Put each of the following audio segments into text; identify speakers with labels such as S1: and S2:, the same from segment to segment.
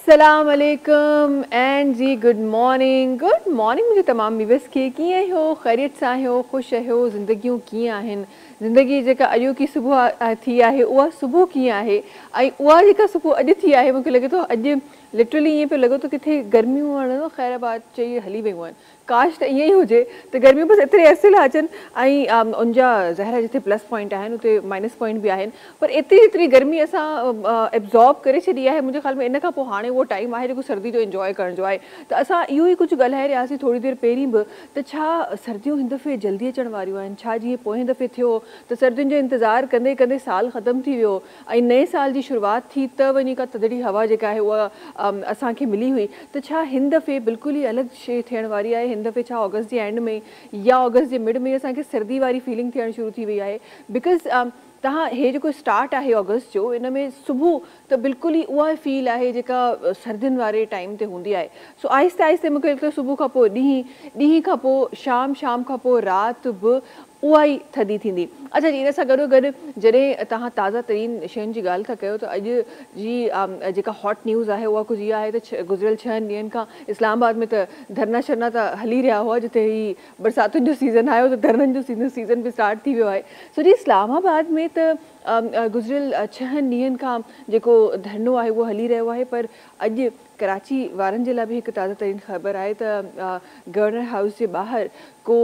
S1: السلام عليڪم and G good morning good morning منهنجي تمام ويورس کي. ڪيئن آهيو؟ خيريت سان آهيو؟ خوش آهيو؟ زندگيون ڪيئن آهن؟ زندگي جيڪا اڄوڪي صبح ٿي آهي اها صبح ڪيئن آهي ۽ اها جيڪا صبح اڄ ٿي آهي مونکي لڳي ٿو اڄ لٽرلي ائين پيو لڳو ته ڪٿي گرميون هاڻي خير آباد چئي هلي ويون آهن. ڪاش ته ائين ئي هجي ته گرميون بس ايتري عرصي لاء اچن ۽ ان جا ظاهر آهي جتي پلس پوائنٽ آهن اتي مائنس پوائنٽ به آهن پر ايتري جيتري گرمي اسان ابزارب ڪري ڇڏي آهي منهنجي خيال ۾ ان کان پوء هاڻي اهو ٽائيم آهي جيڪو سردي جو انجواء ڪرڻ جو آهي. ته اسان اهو ئي ڪجهه ڳالهائي رهياسين ٿوري دير پهرين به ته ڇا سرديون هن دفعي جلدي اچڻ واريون آهن؟ ڇا جيئن پوئين دفعي ٿيو ته سردين جو انتظار ڪندي ڪندي سال ختم ٿي ويو ۽ نئين سال جي شروعات ٿي ته وڃي ڪا ٿڌڙي هوا جيڪا آهي اها اسان کي ملي هئي ته ڇا هن دفعي بلڪل ئي الڳ شيء ٿيڻ واري آهي؟ هن دفعي ڇا آگسٽ جي اينڊ ۾ يا آگسٽ جي مڊ ۾ اسان کي سردي واري فيلنگ ٿيڻ شروع ٿي وئي آهي؟ Because توهان هي جيڪو اسٽارٽ آهي آگسٽ جو ان ۾ صبح ته بلڪل ئي اها فيل آهي جيڪا سردين واري ٽائيم تي هوندي آهي. سو آهستي آهستي مونکي لڳي ٿو صبح کان پوء ڏينهن، ڏينهن کان پوء شام، شام کان پوء رات به اها ئي ٿڌي ٿيندي. اڇا جي ان سان گڏو گڏ جڏهن توهان تازه ترين شين جي ڳالهه ٿا ڪيو ته اڄ جي جيڪا هاٽ نيوز آهي اها ڪجهه اها آهي ته گذريل ڇهن ڏينهن کان اسلام آباد ۾ ته ڌرنا شرنا ته هلي رهيا هئا جتي هي برساتن جو سيزن آيو ته ڌرنن جو سيزن به اسٽارٽ ٿي ويو آهي. سو جي اسلام آباد ۾ ته گذريل ڇهن ڏينهن کان جيڪو ڌرڻو آهي اهو هلي رهيو آهي پر اڄ ڪراچي وارن جي لاء به هڪ تازه ترين خبر آهي ته گورنر هائوس جي ٻاهر ڪو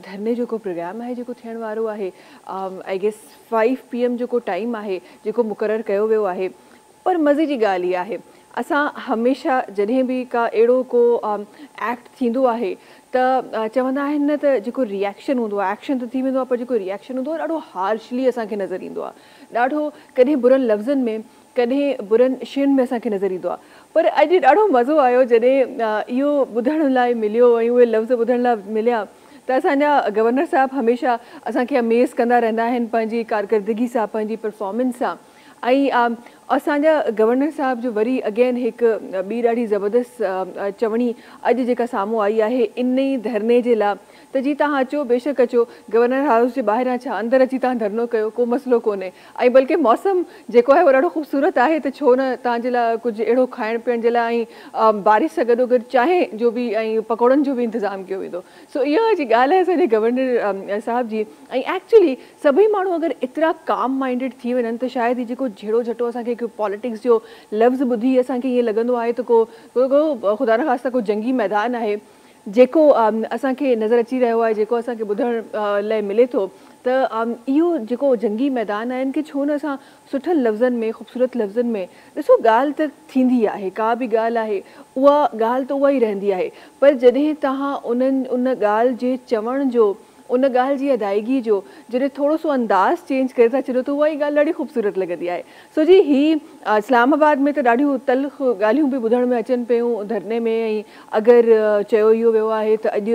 S1: ڌرڻي جو ڪو پروگرام آهي جيڪو ٿيڻ وارو آهي. I guess five P M جو ڪو ٽائيم آهي جيڪو مقرر ڪيو ويو آهي. پر مزي جي ڳالهه اها آهي اسان هميشه جڏهن به ڪا اهڙو ڪو ايڪٽ ٿيندو آهي ته چوندا آهن نه ته جيڪو ريئيڪشن هوندو آهي ايڪشن ته ٿي ويندو آهي پر جيڪو ريئيڪشن هوندو آهي ڏاڍو هارشلي اسان کي نظر ايندو آهي، ڏاڍو ڪڏهن برن لفظن ۾ ڪڏهن برن شين ۾ اسان کي نظر ايندو آهي. پر اڄ ڏاڍو مزو آيو جڏهن اهو ٻڌڻ لاء مليو ۽ اهي لفظ ٻڌڻ لاء مليا ته اسان جا گورنر صاحب هميشه اسان کي اميز ڪندا رهندا آهن پنهنجي ڪارڪردگي سان پنهنجي پرفارمنس سان ۽ اسان جا گورنر صاحب جو وري اگين هڪ ٻي ڏاڍي زبردست چوڻي اڄ جيڪا سامهون آئي آهي ان ئي ڌرڻي جي لاء ته جي توهان اچو بيشڪ اچو گورنر هائوس جي ٻاهران ڇا اندر اچي توهان ڌرڻو ڪيو ڪو مسئلو ڪونهي ۽ بلڪه موسم جيڪو آهي اهو ڏاڍو خوبصورت آهي ته ڇو نه توهان جي لاء ڪجهه اهڙو کائڻ پيئڻ جي لاء ۽ بارش سان گڏو گڏ چانهه جو به ۽ پڪوڙن جو به انتظام ڪيو ويندو. سو اها جي ڳالهه آهي اسان جي گورنر صاحب جي ۽ ايڪچولي سڀئي ماڻهو اگر ايترا ڪام مائنڊيڊ ٿي وڃن ته شايد هي جيڪو جهيڙو جهٽو اسان کي هڪ پاليٽڪس جو لفظ ٻڌي اسان کي ائين لڳندو آهي ته ڪو ڪو خدا نخواسته ڪو جنگي ميدان آهي جيڪو اسان کي نظر اچي رهيو آهي جيڪو اسان کي ٻڌڻ لاء ملي ٿو ته اهو جيڪو جنگي ميدان آهي ان کي ڇو نه اسان سٺن لفظن ۾ خوبصورت لفظن ۾ ڏسو ڳالهه ته ٿيندي آهي ڪا به ڳالهه آهي اها ڳالهه ته اها ئي رهندي آهي پر جڏهن توهان انهن ان ڳالهه جي چوڻ جو ان ڳالهه جي ادائيگي جو جڏهن ٿورو سو انداز چينج ڪري ٿا ڇڏيو ته اها ئي ڳالهه ڏاڍي خوبصورت لڳندي آهي. سو جي هي اسلام آباد ۾ ته ڏاڍيون تلخ ڳالهيون به ٻڌڻ ۾ اچن پيون ڌرڻي ۾ ۽ اگر چيو اهو ويو آهي ته اڄ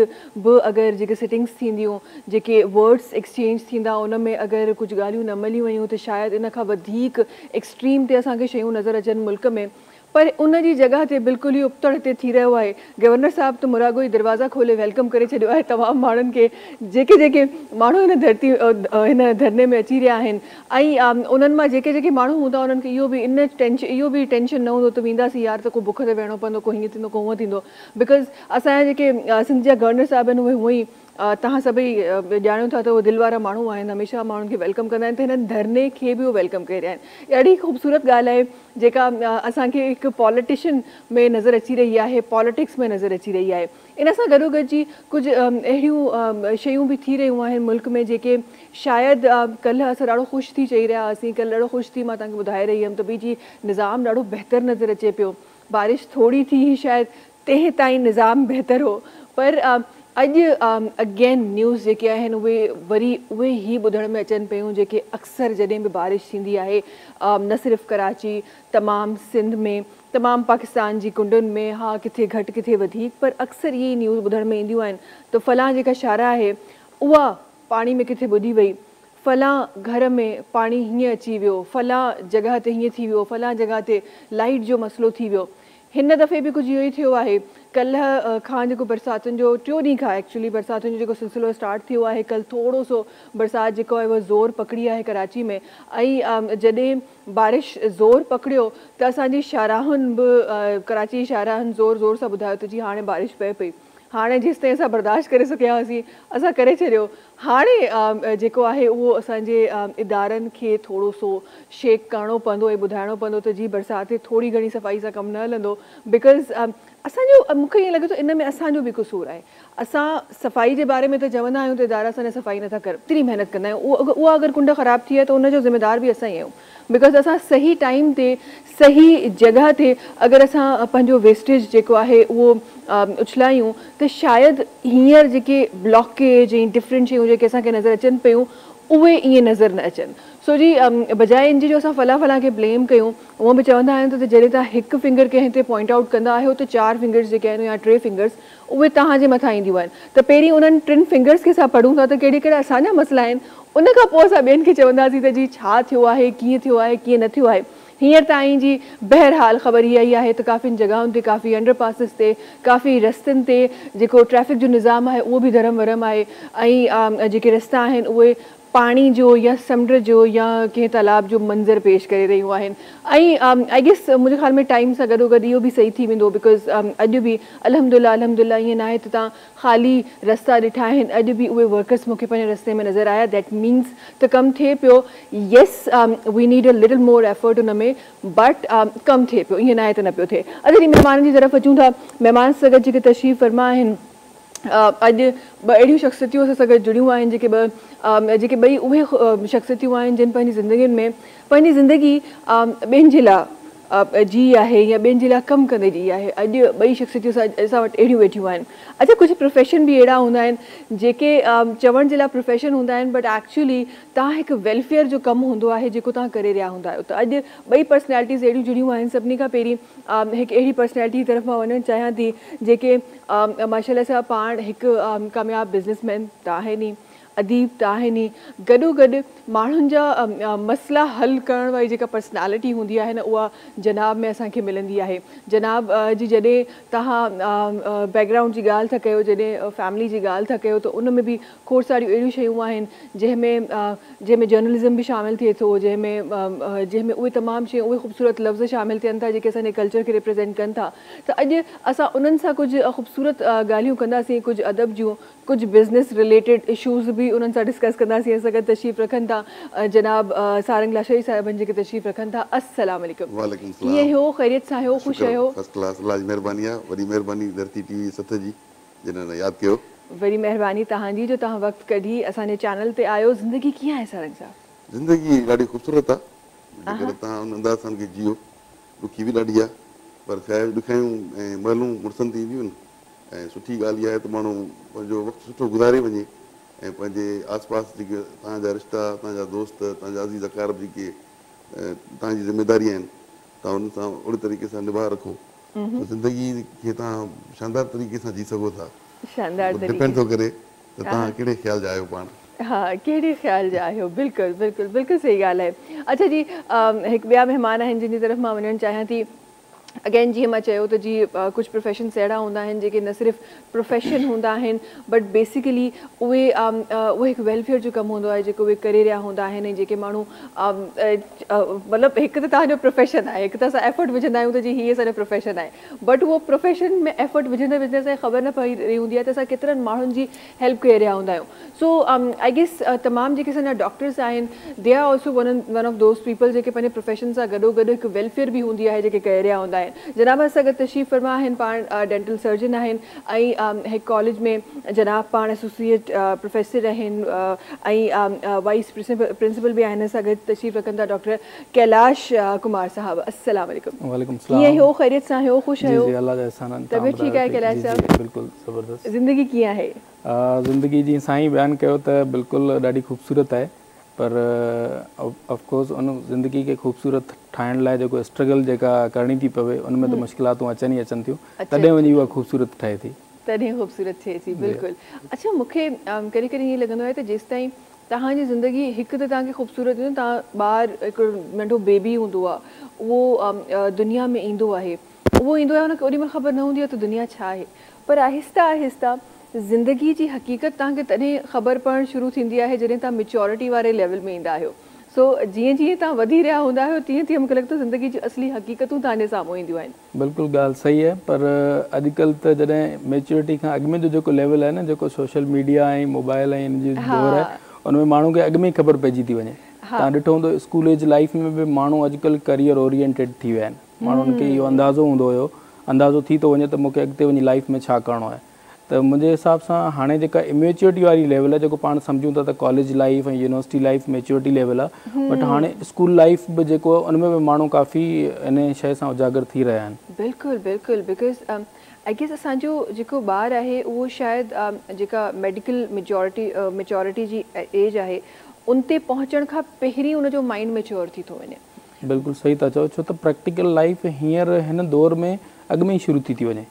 S1: به اگر جيڪي سٽنگس ٿينديون جيڪي ورڊس ايڪسچينج ٿيندا ان ۾ اگر ڪجهه ڳالهيون نه مليون ويون ته شايد ان کان وڌيڪ ايڪسٽريم تي اسان کي شيون نظر اچن ملڪ ۾. پر ان جي جڳهه تي بلڪل ئي ابتڙ هتي ٿي رهيو آهي. گورنر صاحب ته مراڳو ئي دروازا کولي welcome ڪري ڇڏيو آهي تمام ماڻهن کي جيڪي جيڪي ماڻهو هن ڌرتي هن ڌرڻي ۾ اچي رهيا آهن ۽ انهن مان جيڪي جيڪي ماڻهو هوندا انهن کي اهو به ان ٽينشن اهو به ٽينشن نه هوندو ته وينداسين يار ته ڪو بک تي ويهڻو پوندو ڪو هيئن ٿيندو ڪو هونئن ٿيندو because اسان جا جيڪي سنڌ جا گورنر صاحب آهن اهي هونئن ئي توهان سڀئي ڄاڻيو ٿا ته اهي دل وارا ماڻهو آهن هميشه ماڻهن کي welcome ڪندا آهن ته هن ڌرڻي کي به اهي welcome ڪري رهيا آهن. ڏاڍي خوبصورت ڳالهه آهي جيڪا اسان کي هڪ پاليٽيشن ۾ نظر اچي رهي آهي پاليٽڪس ۾ نظر اچي رهي آهي. ان سان گڏوگڏ جي ڪجهه اهڙيون شيون به ٿي رهيون آهن ملڪ ۾ جيڪي شايد ڪلهه اسان ڏاڍو خوش ٿي چئي رهيا هئاسين ڪلهه ڏاڍو خوش ٿي مان توهان کي ٻڌائي رهي هيم ته ڀئي جي نظام ڏاڍو بهتر نظر اچي پيو بارش ٿوري ٿي هئي شايد تنهن تائين نظام بهتر هو پر اڄ اگين نيوز جيڪي آهن اهي وري اهي ئي ٻڌڻ ۾ اچن پيون جيڪي اڪثر جڏهن به بارش ٿيندي آهي نه صرف ڪراچي تمام سنڌ ۾ تمام پاڪستان جي ڪنڊن ۾ ها ڪٿي گهٽ ڪٿي وڌيڪ پر اڪثر اهي ئي نيوز ٻڌڻ ۾ اينديون آهن ته فلان جيڪا شاهراهه آهي اها پاڻي ۾ ڪٿي ٻڏي وئي فلان گهر ۾ پاڻي هيئن اچي ويو فلان جڳهه تي هيئن ٿي ويو فلان جڳهه تي لائيٽ جو مسئلو ٿي ويو. هن دفعي به ڪجهه اهو ئي ٿيو آهي. ڪلهه کان جيڪو برساتن جو ٽيون ڏينهن کان ايڪچولي برساتن جو جيڪو سلسلو اسٽارٽ ٿيو آهي، ڪلهه ٿورو سو برسات جيڪو آهي اهو زور پڪڙي آهي ڪراچي ۾، ۽ جڏهن بارش زور پڪڙيو ته اسان جي شاهراهن به، ڪراچي جي شاهراهن زور زور سان ٻڌايو ته جي هاڻي بارش پئي پئي، هاڻي جيستائين اسان برداشت ڪري سگهيا هئاسين اسان ڪري ڇڏيو، هاڻي جيڪو آهي اهو اسان جي ادارن کي ٿورو سو شيڪ ڪرڻو پوندو ۽ ٻڌائڻو پوندو ته جي برسات تي ٿوري گهڻي صفائي سان ڪم نه هلندو، because اسان جو، مون کي ائين لڳي ٿو ان ۾ اسان جو به قصور آهي. اسان صفائي جي باري ۾ ته چوندا آهيون ته ادارا اسان جا صفائي نٿا ڪرن، ايتري محنت ڪندا آهيون، اها اگر ڪنڊ خراب ٿي آهي ته ان جو ذميدار به اسان ئي آهيون، because اسان صحيح ٽائيم تي صحيح جڳهه تي اگر اسان پنهنجو ويسٽيج جيڪو آهي اهو اڇلايون ته شايد هينئر جيڪي بلاڪيج ۽ ڊفرنٽ شيون جيڪي اسان کي نظر اچن پيون اهي ائين نظر نه اچن. سو جي بجاء ان جي جو اسان فلان فلان کي بليم ڪيون، هونئن به چوندا آهن ته جڏهن توهان هڪ فنگر ڪنهن تي پوائنٽ آئوٽ ڪندا آهيو ته چار فنگرز جيڪي آهن يا ٽي فنگرز اهي توهان جي مٿان اينديون آهن، ته پهرين انهن ٽن فنگرز کي اسان پڙهون ٿا ته ڪهڙي ڪهڙا اسان جا مسئلا آهن، ان کان پوء اسان ٻين کي چونداسين ته جي ڇا ٿيو آهي، ڪيئن ٿيو آهي، ڪيئن نه ٿيو آهي. هينئر تائين جي بهرحال خبر اها ئي آهي ته ڪافين جڳهن تي، ڪافي انڊر پاسز تي، ڪافي رستن تي جيڪو ٽريفڪ جو نظام آهي اهو به درهم ورهم آهي ۽ جيڪي رستا آهن اهي پاڻي جو يا سمنڊ جو يا ڪنهن تالاب جو منظر پيش ڪري رهيون آهن ۽ I guess منهنجي خيال ۾ ٽائيم سان گڏو گڏ اهو به صحيح ٿي ويندو، because اڄ به الحمدلله الحمدلله ائين ناهي ته توهان خالي رستا ڏٺا آهن، اڄ به اهي ورڪرس مون کي پنهنجي رستي ۾ نظر آيا، that means ته ڪم ٿئي پيو، yes we need a little more effort in ۾ but ڪم ٿئي پيو، ائين ناهي ته نه پيو ٿئي. اچا جي مهمانن جي طرف اچون ٿا، مهمان سان گڏ جيڪي تشريف فرما آهن، اڄ ٻه اهڙيون شخصيتون اسان سان گڏ جڙيون آهن جيڪي ٻه جيڪي ٻئي اهي شخصيتون آهن جن پنهنجي زندگين ۾ پنهنجي زندگي ٻين جي لاء جي آهي يا ٻين جي لاء ڪم ڪندي جي آهي. اڄ ٻئي شخصيتيون اسان وٽ اهڙيون ويٺيون آهن. اڇا ڪجهه پروفيشن به اهڙا هوندا آهن جيڪي چوڻ جي لاء پروفيشن هوندا آهن بٽ ايڪچولي توهان هڪ ويلفيئر جو ڪم هوندو آهي جيڪو توهان ڪري رهيا هوندا آهيو. ته اڄ ٻئي پرسنالٽيز اهڙيون جڙيون آهن. سڀني کان پهرين هڪ اهڙي پرسنالٽي جي طرف مان وڃڻ چاهيان ٿي جيڪي ماشاء الله سان پاڻ هڪ ڪامياب بزنس مين ته آهن ئي، اديب ته آهن ئي، گڏو گڏ ماڻهن جا مسئلا حل ڪرڻ واري جيڪا پرسنالٽي هوندي آهي نه اها جناب ۾ اسان کي ملندي آهي. جناب جي جڏهن توهان بيڪ گرائونڊ جي ڳالهه ٿا ڪيو، جڏهن فيملي جي ڳالهه ٿا ڪيو ته ان ۾ به کوڙ ساريون اهڙيون شيون آهن جنهن ۾ جنهن ۾ جرنلزم به شامل ٿئي ٿو، جنهن ۾ جنهن ۾ اهي تمام شيون، اهي خوبصورت لفظ شامل ٿين ٿا جيڪي اسان جي ڪلچر کي ريپريزينٽ ڪن ٿا. ته اڄ اسان انهن سان ڪجهه خوبصورت ڳالهيون ڪنداسين، ڪجهه ادب جون، ڪجهه بزنس رليٽيڊ اشوز به انهن سان ڊسڪس ڪنداسين. اسان گڏ تشريف رکن ٿا جناب سارنگ لاشاري صاحبن جيڪي تشريف رکن ٿا. السلام عليڪم.
S2: وعليڪم السلام.
S1: ڪيئن آهيو؟ خيريت سان آهيو؟ خوش
S2: شڪر
S1: آهيو؟
S2: فرسٽ ڪلاس، الله جي مهرباني آهي. وڏي مهرباني ڌرتي ٽي وي سٿ جي جنھن ياد ڪيو.
S1: وڏي مهرباني توهان جي جو توهان وقت ڪڍي اسان جي چينل تي آيو. زندگي ڪيئن آهي سارنگ صاحب؟
S2: زندگي ڏاڍي خوبصورت آ جيڪڏهن توهان ان انداز سان ان کي جيئو. ڏکي به ڏاڍي آ پر ڇا آهي ڏکايون ۽ مهلون مڙسن تي اينديون آهن ۽ سٺي ڳالهه اها آهي ته ماڻهو پنهنجو وقت سٺو گذاري وڃي ۽ پنهنجي آس پاس جيڪي توهان جا رشتا، توهان جا دوست، توهان جا عزيز اقارب جيڪي توهان جي ذميداري آهن توهان انهن سان اهڙي طريقي سان نڀاء رکو ته زندگي کي توهان شاندار طريقي سان جي سگهو ٿا.
S1: شاندار طريقي
S2: ڊپينڊ ٿو ڪري ته توهان ڪهڙي خيال جا آهيو پاڻ.
S1: ها ڪهڙي خيال جا آهيو، بلڪل بلڪل بلڪل صحيح ڳالهه آهي. اڇا جي هڪ ٻيا مهمان آهن جن جي طرف مان وڃڻ چاهيان ٿي. اگين جيئن مان چيو ته جي ڪجهه پروفيشنس اهڙا هوندا آهن جيڪي نه صرف پروفيشن هوندا آهن بٽ بيسيڪلي اهي اهي هڪ ويلفيئر جو ڪم هوندو آهي جيڪو اهي ڪري رهيا هوندا آهن ۽ جيڪي ماڻهو مطلب هڪ ته توهان جو پروفيشن آهي، هڪ ته اسان ايفرٽ وجهندا آهيون ته جي هي اسان جو پروفيشن آهي بٽ اهو پروفيشن ۾ ايفرٽ وجهندي وجهندي اسان کي خبر نه پئي رهي هوندي آهي ته اسان ڪيترن ماڻهن جي هيلپ ڪري رهيا هوندا آهيون. سو I guess تمام جيڪي اسان جا ڊاڪٽرس آهن they are also one of those people جيڪي پنهنجي پروفيشن سان گڏو گڏ هڪ ويلفيئر به هوندي آهي جيڪي ڪري رهيا هوندا آهن. جناب اسان سان گڏ تشريف فرما آهن، پاڻ ڊينٽل سرجن آهن ۽ هڪ ڪاليج ۾ جناب پاڻ ايسوسيئيٽ پروفيسر آهن ۽ وائيس پرنسپل به آهن. اسان گڏ تشريف رکن ٿا ڊاڪٽر ڪيلاش ڪمار صاحب. السلام عليڪم.
S3: وعليڪم السلام.
S1: ڪيئن آهيو؟ خيريت سان آهيو؟ خوش آهيو؟
S3: جي جي الله جا احسان آهن.
S1: طبيعت ٺيڪ آهي ڪيلاش صاحب؟
S3: جي جي بلڪل زبردست.
S1: زندگي ڪيئن آهي؟
S3: زندگي جيئن سائين بيان ڪيو ته بلڪل ڏاڍي خوبصورت آهي پر آف ڪورس ان زندگي کي خوبصورت ٺاهڻ لاء جيڪو اسٽرگل جيڪا ڪرڻي ٿي پوي ان ۾ ته مشڪلاتون اچن ئي اچن ٿيون تڏهن وڃي اها خوبصورت ٺهي ٿي.
S1: تڏهن خوبصورت ٺهي ٿي بلڪل. اڇا مون کي ڪڏهن ڪڏهن ائين لڳندو آهي ته جيستائين توهان جي زندگي هڪ ته توهان کي خوبصورت توهان ٻار هڪڙو ننڍو بيبي هوندو آهي اهو دنيا ۾ ايندو آهي. اهو ايندو آهي ان کي اوڏي مهل خبر نه هوندي آهي ته دنيا ڇا آهي پر آهسته آهسته زندگي جي حقيقت توهان کي تڏهن خبر پوڻ شروع ٿيندي آهي جڏهن توهان ميچورٽي واري ليول ۾ ايندا آهيو. سو جيئن جيئن توهان وڌي رهيا هوندا آهيو تيئن تيئن مون کي لڳي ٿو زندگي جون اصلي حقيقتون توهان جي سامهون اينديون آهن.
S3: بلڪل ڳالهه صحيح آهي پر اڄڪلهه ته جڏهن ميچورٽي کان اڳ ۾ جو جيڪو ليول آهي نه جيڪو سوشل ميڊيا ۽ موبائل ۽ ان جي دور آهي ان ۾ ماڻهو کي اڳ ۾ ئي خبر پئجي ٿي وڃي. توهان ڏٺو هوندو اسڪول ايج لائيف ۾ به ماڻهو اڄڪلهه ڪريئر اورينٽيڊ ٿي ويا آهن. ماڻهن کي اهو اندازو هوندو هيو اندازو ٿي ٿو وڃي ته مون کي اڳتي وڃي لائيف ۾ ڇا ڪرڻو آهي ته منهنجي حساب سان هاڻي جيڪا اميچورٽي واري ليول آهي جيڪو پاڻ سمجهون ٿا ته college life ۽ university life maturity level آهي بٽ هاڻي اسڪول لائيف به جيڪو ان ۾ به ماڻهو ڪافي ان شيء سان اجاگر ٿي رهيا آهن.
S1: بلڪل بلڪل because I guess اسان جو جيڪو ٻار آهي اهو شايد جيڪا ميڊيڪل ميجورٽي ميچورٽي جي ايج آهي ان تي پهچڻ کان پهرين ان جو مائنڊ ميچور ٿي ٿو وڃي.
S3: بلڪل صحيح ٿا چئو ڇو ته پريڪٽيڪل لائيف هينئر هن دور ۾ اڳ ۾ ئي شروع ٿي ٿي وڃي.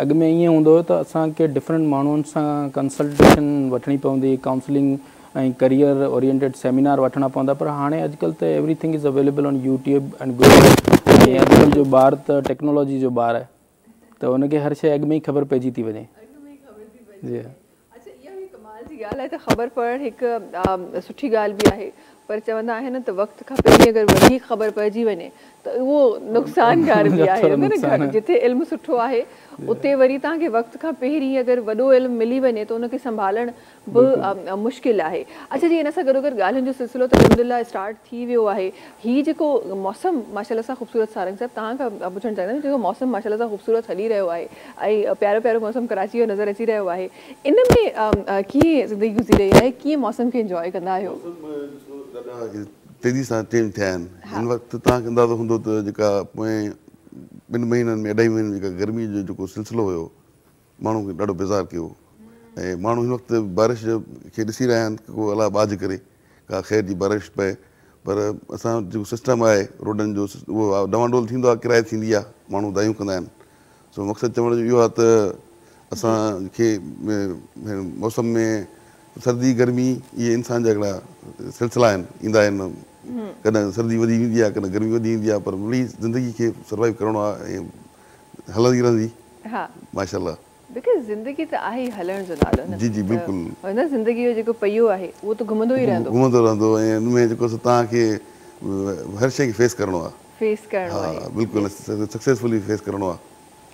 S3: اڳ ۾ ائين هوندو هيو ته اسان کي ڊفرنٽ ماڻهن سان ڪنسلٽيشن وٺڻي پوندي هئي، ڪائونسلنگ ۽ ڪريئر اورينٽيڊ سيمينار وٺڻا پوندا پر هاڻي اڄڪلهه ته everything is available on YouTube and Google ۽ اڄڪلهه جو ٻار ته ٽيڪنالاجي جو ٻار آهي ته ان کي هر شيء اڳ ۾ ئي خبر پئجي ٿي وڃي. جي ها.
S1: اڇا اها به ڪمال جي ڳالهه آهي ته خبر پوڻ هڪ سٺي ڳالهه به آهي پر چوندا آهن نه ته وقت کان پهرين اگر وڌيڪ خبر پئجي وڃي ته اهو نقصانڪار به آهي جتي علم سٺو آهي اتي وري توهان کي وقت کان پهرين اگر وڏو علم ملي وڃي ته ان کي سنڀالڻ به مشڪل آهي. اڇا جي ان سان گڏوگڏ ڳالهين جو سلسلو ته الحمدلله اسٽارٽ ٿي ويو آهي. هي جيڪو موسم ماشاءالله سان خوبصورت سارنگ صاحب توهان کان پڇڻ چاهيندم جيڪو موسم ماشاءالله سان خوبصورت هلي رهيو آهي ۽ پيارو پيارو موسم ڪراچي جو نظر اچي رهيو آهي ان ۾ ڪيئن زندگي گذري رهي آهي ڪيئن موسم کي انجواء ڪندا آهيو؟
S2: موسم ڏسو ڏاڍا تيزي سان چينج ٿيا آهن هن وقت توهان کي اندازو هوندو ته جيڪا پوئين ٻن مهينن ۾ اڍائي مهينن ۾ جيڪا گرمي جو جيڪو سلسلو هيو ماڻهن کي ڏاڍو بيزار ڪيو ۽ ماڻهو هن وقت بارش کي ڏسي رهيا آهن ته ڪو الله ٻاجهه ڪري ڪا خير جي بارش پئي پر اسان وٽ جيڪو سسٽم آهي روڊن جو اهو ڊوانڊول ٿيندو آهي ڪرائي ٿيندي آهي ماڻهو دانهيون ڪندا آهن سو مقصد چوڻ جو اهو آهي ته اسان کي موسم ۾ سردي گرمي اهي انسان جا هڪڙا سلسلا آهن ايندا آهن ڪڏهن سردي وڌي ويندي آهي ڪڏهن گرمي وڌي ويندي آهي پر مڙئي زندگي کي سروائيو ڪرڻو آهي ۽ هلندي رهندي ماشاءالله.
S1: بيڪاز زندگي ته آهي ئي هلڻ جو نالو نه.
S2: جي جي بلڪل.
S1: ته نه زندگي جو جيڪو پهيو آهي اهو ته گهمندو ئي رهندو.
S2: گهمندو رهندو ۽ ان ۾ جيڪو سو توهان کي هر شيء کي فيس ڪرڻو آهي.
S1: فيس ڪرڻو آهي.
S2: ها بلڪل سڪسيسفلي فيس ڪرڻو آهي.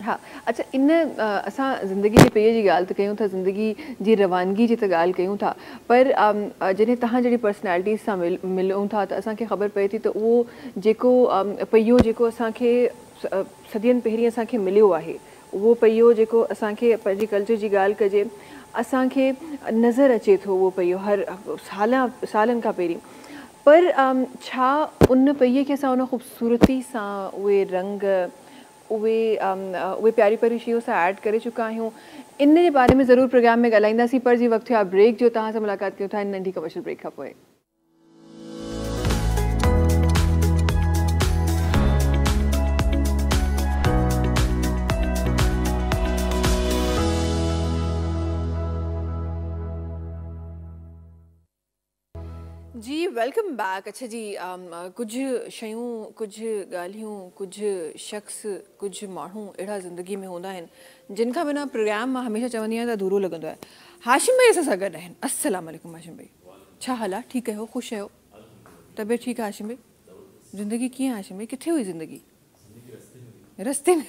S1: ها اڇا ان اسان زندگي جي پهيي جي ڳالهه ته ڪيون ٿا زندگي جي روانگي جي ته ڳالهه ڪيون ٿا پر جڏهن توهان جهڙي پرسنالٽيز سان ملون ٿا ته اسان کي خبر پئي ٿي ته اهو جيڪو پهيو جيڪو اسان کي صدين پهرين اسان کي مليو آهي اهو پهيو جيڪو اسان کي پنهنجي ڪلچر جي ڳالهه ڪجي اسان کي نظر اچي ٿو اهو پهيو هر سالن کان پهرين پر ڇا ان پهيي کي اسان ان خوبصورتي سان اهي رنگ اهي اهي پياريون پياريون شيون اسان ايڊ ڪري چڪا آهيون ان جي باري ۾ ضرور پروگرام ۾ ڳالهائينداسين پر جي وقت ٿيو آهي بريڪ جو توهان سان ملاقات ڪيون ٿا هن ننڍي ڪمرشل بريڪ کان پوء. جي welcome back اڇا جي ڪجهه شيون ڪجهه ڳالهيون ڪجهه شخص ڪجهه ماڻهو اهڙا زندگي ۾ هوندا آهن جن کان بنا پروگرام مان هميشه چوندي آهيان ته اڌورو لڳندو آهي هاشم ڀائي اسان سان گڏ آهن السلام عليڪم هاشم ڀائي ڇا حال آ ٺيڪ آهيو خوش آهيو طبيعت ٺيڪ آ هاشم ڀائي زندگي ڪيئن آ هاشم ڀائي ڪٿي هئي زندگي رستي ۾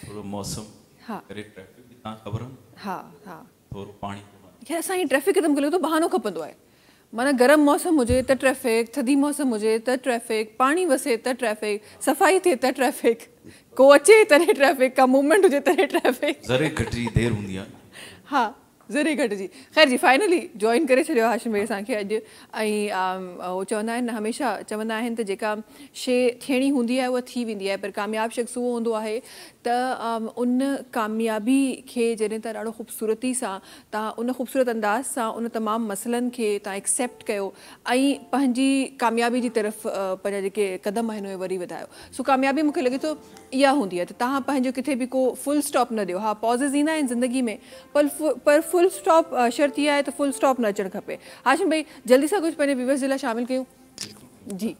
S4: ٿورو موسم
S1: ها
S4: ڪري ٽريفڪ به تان خبر آ
S1: ها ها
S4: ٿورو پاڻي
S1: يار اسان هي ٽريفڪ ختم ڪري ٿو بهانو کپندو آهي معنيٰ گرم موسم هجي ته ٽريفڪ ٿڌي موسم هجي ته ٽريفڪ پاڻي وسي ته ٽريفڪ صفائي ٿئي ته ٽريفڪ ڪو اچي تڏهن ٽريفڪ ڪا موومينٽ هجي تڏهن ٽريفڪ
S4: ذري گهٽ جي دير هوندي آ
S1: ها ذري گهٽ جي خير جي فائنلي جوائن ڪري ڇڏيو هاشم ڀائي اسان کي اڄ ۽ هو چوندا آهن نه هميشه چوندا آهن ته جيڪا شي ٿيڻي هوندي آهي اها ٿي ويندي آهي پر ڪامياب شخص اهو هوندو آهي ته ان ڪاميابي کي جڏهن ته ڏاڍو خوبصورتي سان تان ان خوبصورت انداز سان ان تمام مسئلن کي تان ايڪسيپٽ ڪيو ۽ پنهنجي ڪاميابي جي طرف پنهنجا جيڪي قدم آهن اهي وري وڌايو سو ڪاميابي مونکي لڳي ٿو اها هوندي آهي ته توهان پنهنجو ڪٿي به ڪو فل اسٽاپ نه ڏيو. ها پازز ايندا آهن زندگي ۾ پر پر فل اسٽاپ شرط اها آهي ته فل اسٽاپ نه اچڻ کپي. هاشم ڀائي جلدي سان ڪجهه پنهنجي ويورز جي لاء شامل ڪيون. جي.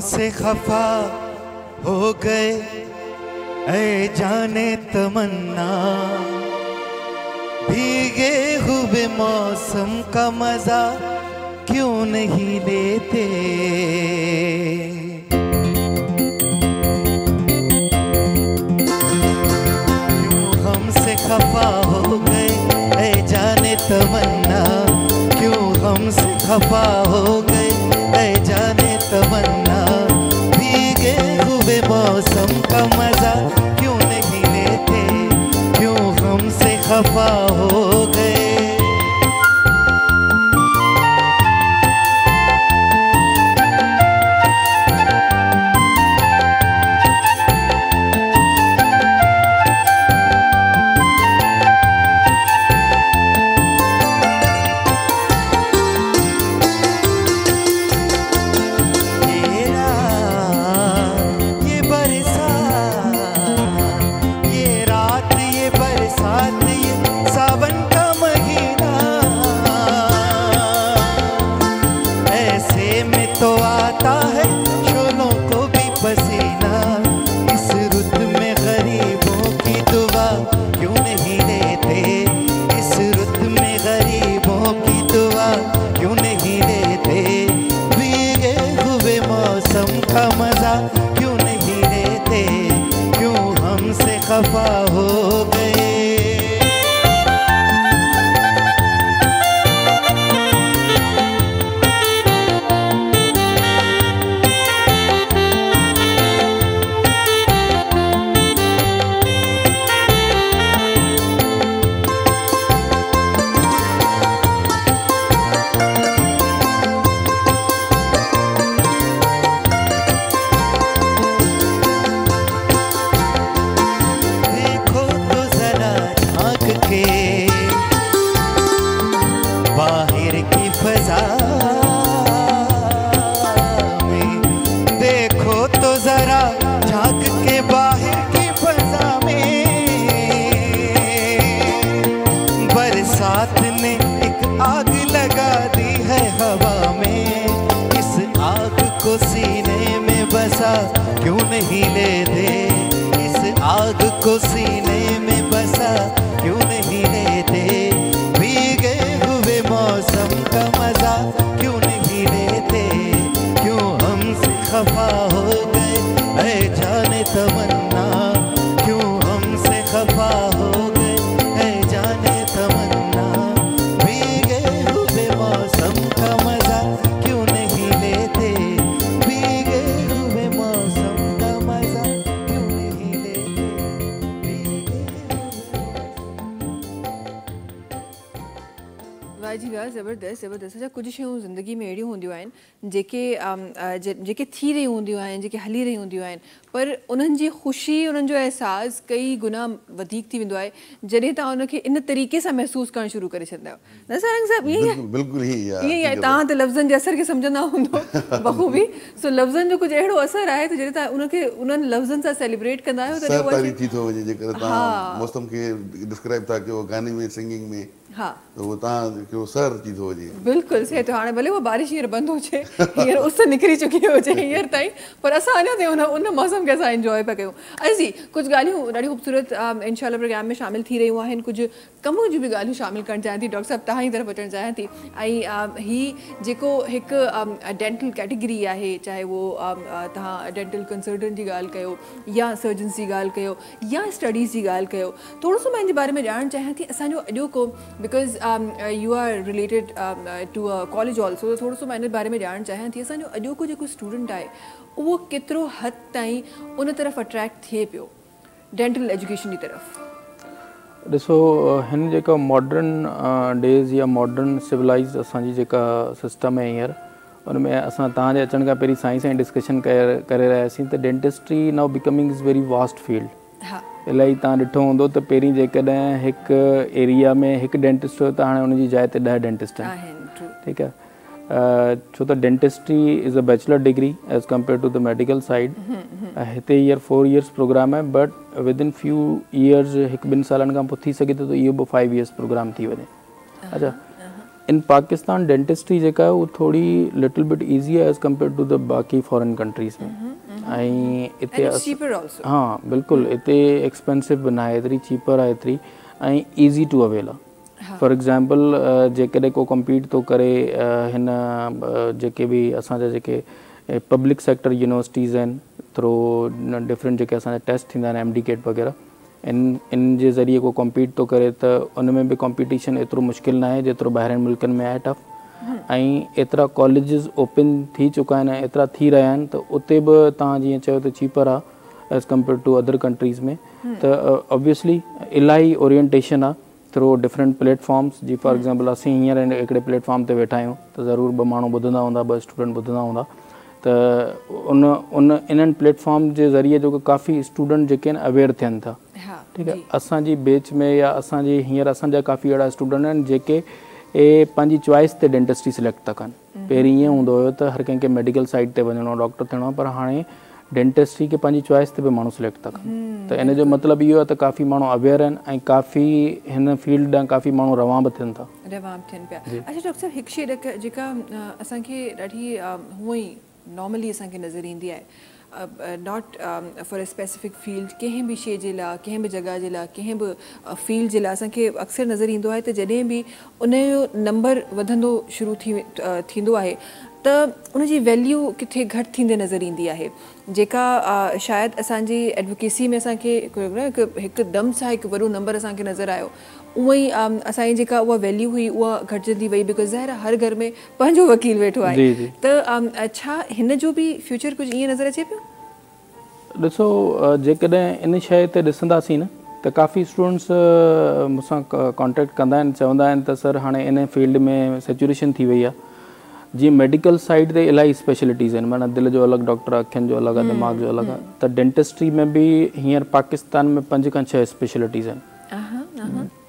S5: हमसे खफा हो गए ऐ जाने तमन्ना, भीगे हुए मौसम का मजा क्यों नहीं लेते। क्यों हमसे खफा हो गए ऐ जाने तमन्ना, क्यों हमसे खफा हो गए ऐ जाने तमन्ना, भीगे हुए मौसम का मजा क्यों नहीं लेते, क्यों हमसे खफा हो गए।
S1: ज़बरदस्त ज़बरदस्त। अच्छा, कुझु शयूं ज़िंदगी में अहिड़ियूं हूंदियूं आहिनि जेके जेके थी रहियूं हूंदियूं आहिनि, जेके हली रहियूं हूंदियूं आहिनि, पर उन्हनि जी ख़ुशी, उन्हनि जो अहसासु कई गुना वधीक थी वेंदो आहे जॾहिं तव्हां उनखे इन तरीक़े सां महसूसु करणु शुरू करे छॾींदा आहियो। न सारंग साहिबु, ईअं ई
S2: बिल्कुलु
S1: ईअं ई आहे। तव्हां त लफ़्ज़नि जे असर खे सम्झंदा हूंदो बख़ूबी, सो लफ़्ज़नि जो कुझु अहिड़ो असरु आहे त जॾहिं तव्हां उनखे उन्हनि लफ़्ज़नि सां सेलिब्रेट कंदा आहियो
S2: तॾहिं थी थो वञे। जेकर तव्हां मौसम खे डिस्क्राइब था कयो गाने में, सिंगिंग में,
S1: हा,
S2: त उहो तव्हां हिकिड़ो सर अची थो वञे।
S1: बिल्कुलु सही। त हाणे भले उहा बारिश हींअर बंदि हुजे, हींअर उस निकिरी चुकी हुजे हींअर ताईं, पर असां अञा ताईं उन उन मौसम खे असां इंजॉय पिया कयूं। अच्छा जी, कुझु ॻाल्हियूं ॾाढियूं ख़ूबसूरत इंशाअल्लाह प्रोग्राम में शामिल थी रहियूं आहिनि, कुझु कम जूं बि ॻाल्हियूं शामिल करणु चाहियां थी। डॉक्टर साहिबु, तव्हां जी तरफ़ अचणु चाहियां थी। ऐं हीअ जेको हिकु डेंटल कैटेगरी आहे, चाहे उहो तव्हां डेंटल कंसल्टेंट जी ॻाल्हि कयो या सर्जन्स जी ॻाल्हि कयो या स्टडीज़ जी ॻाल्हि कयो, थोरो सो मां इन जे बारे में ॼाणणु चाहियां थी। असांजो अॼोको, because you are related to a college also, थोरो सो मां इन बारे में ॼाणणु चाहियां थी, असांजो अॼोको जेको स्टूडेंट आहे उहो केतिरो हद ताईं उन तरफ़ अट्रैक्ट थिए पियो डेंटल एजुकेशन जी तरफ़?
S3: ॾिसो, हिन जेका मॉडर्न डेज़ या मॉडर्न सिविलाइज़ असांजी जेका सिस्टम आहे हींअर, उन में असां तव्हांजे अचण खां पहिरीं साईं सां डिस्कशन करे रहियासीं त dentistry now becoming is very vast field. इलाही तव्हां ॾिठो हूंदो त पहिरीं जेकॾहिं हिकु एरिया में हिकु डेंटिस्ट हुयो त हाणे उनजी जाइ ते 10 डेंटिस्ट आहिनि। ठीकु आहे, छो त dentistry is a bachelor degree as compare to the medical side. हिते हींअर 4 इयर्स प्रोग्राम आहे, but with in few years, हिकु ॿिनि सालनि खां पोइ थी सघे थो त इहो बि 5 इयर्स प्रोग्राम थी वञे। अच्छा, ان پاڪستان ڊينٽسٽري جيڪا آهي اها ٿوري لٽل بٽ ايزي آهي ايز ڪمپيئر ٽو the باقي فارين ڪنٽريز ۾، ۽ اتي ها بلڪل اتي ايڪسپينسو به ناهي ايتري، چيپر آهي ايتري ۽ ايزي ٽو اويل آهي. فار ايگزامپل جيڪڏهن ڪو ڪمپيٽ ٿو ڪري هن جيڪي به اسان جا جيڪي پبلڪ سيڪٽر يونيورسٽيز آهن ٿرو ڊفرنٽ جيڪي اسان جا ٽيسٽ ٿيندا آهن ايم ڊي ڪيٽ وغيره ان ان جي ذريعي ڪو ڪمپيٽ ٿو ڪري ته ان ۾ به ڪمپيٽيشن ايترو مشڪل ناهي جيترو ٻاهرين ملڪن ۾ آهي ٽف، ۽ ايترا ڪاليجز اوپن ٿي چڪا آهن ۽ ايترا ٿي رهيا آهن ته اتي به توهان جيئن چيو ته چيپر آهي as compare to other countries ۾، ته آبويسلي الاهي اورينٽيشن آهي ٿرو ڊفرنٽ پليٽ فارمس. جي فار ايگزامپل اسين هينئر هڪڙي پليٽ فارم تي ويٺا آهيون ته ضرور ٻه ماڻهو ٻڌندا هوندا، ٻه اسٽوڊنٽ ٻڌندا هوندا، ته ان ان انهن پليٽ فارم جي ذريعي جيڪو ڪافي اسٽوڊنٽ جيڪي آهن اويئر ٿين ٿا. ٺيڪ آهي، اسان جي بيچ ۾ يا اسان جي هينئر اسان جا ڪافي اهڙا اسٽوڊنٽ آهن جيڪي پنهنجي چوائس تي ڊينٽسٽري سليڪٽ ٿا ڪن. پهرين ائين هوندو هيو ته هر ڪنهن کي ميڊيڪل سائيڊ تي وڃڻو آهي، ڊاڪٽر ٿيڻو آهي، پر هاڻي ڊينٽسٽري کي پنهنجي چوائس تي به ماڻهو سليڪٽ ٿا ڪن، ته ان جو مطلب اهو آهي ته ڪافي ماڻهو اويئر آهن ۽ ڪافي هن فيلڊ ڏانهن ڪافي ماڻهو روان به ٿين ٿا.
S1: روان به ٿين پيا. اڇا ڊاڪٽر صاحب، هڪ شيء جيڪا اسان کي ڏاڍي هونئن ئي نارملي اسان کي نظر ايندي آهي، not for a specific field, ڪنهن به شيء جي لاء، ڪنهن به جڳهه جي لاء، ڪنهن به فيلڊ جي لاء اسان کي اڪثر نظر ايندو آهي ته جڏهن به ان جو نمبر وڌندو شروع ٿي ٿيندو آهي ته ان جي ويليو ڪٿي گهٽ ٿيندي نظر ايندي آهي، جيڪا شايد اسان جي ايڊووڪيسي ۾ اسان کي هڪ هڪ دم سان هڪ وڏو نمبر اسان کي نظر آيو، اونئن ئي اسان جي جيڪا اها ويليو هئي اها گهٽجندي وئي، because ظاهر آهي هر گهر ۾ پنهنجو وڪيل ويٺو آهي، ته ڇا هن جو به فيوچر ڪجهه ائين نظر اچي پيو؟
S3: ڏسو جيڪڏهن ان شيء تي ڏسنداسين نه ته ڪافي اسٽوڊنٽس مون سان ڪانٽيڪٽ ڪندا آهن، چوندا آهن ته سر هاڻي ان فيلڊ ۾ سيچوريشن ٿي وئي آهي. جيئن ميڊيڪل سائيڊ تي الاهي اسپيشلٽيز آهن، معنيٰ دل جو الڳ ڊاڪٽر آهي، اکين جو الڳ آهي، دماغ جو الڳ آهي، ته ڊينٽسٽري ۾ به هينئر پاڪستان ۾ 5 کان 6 اسپيشلٽيز آهن.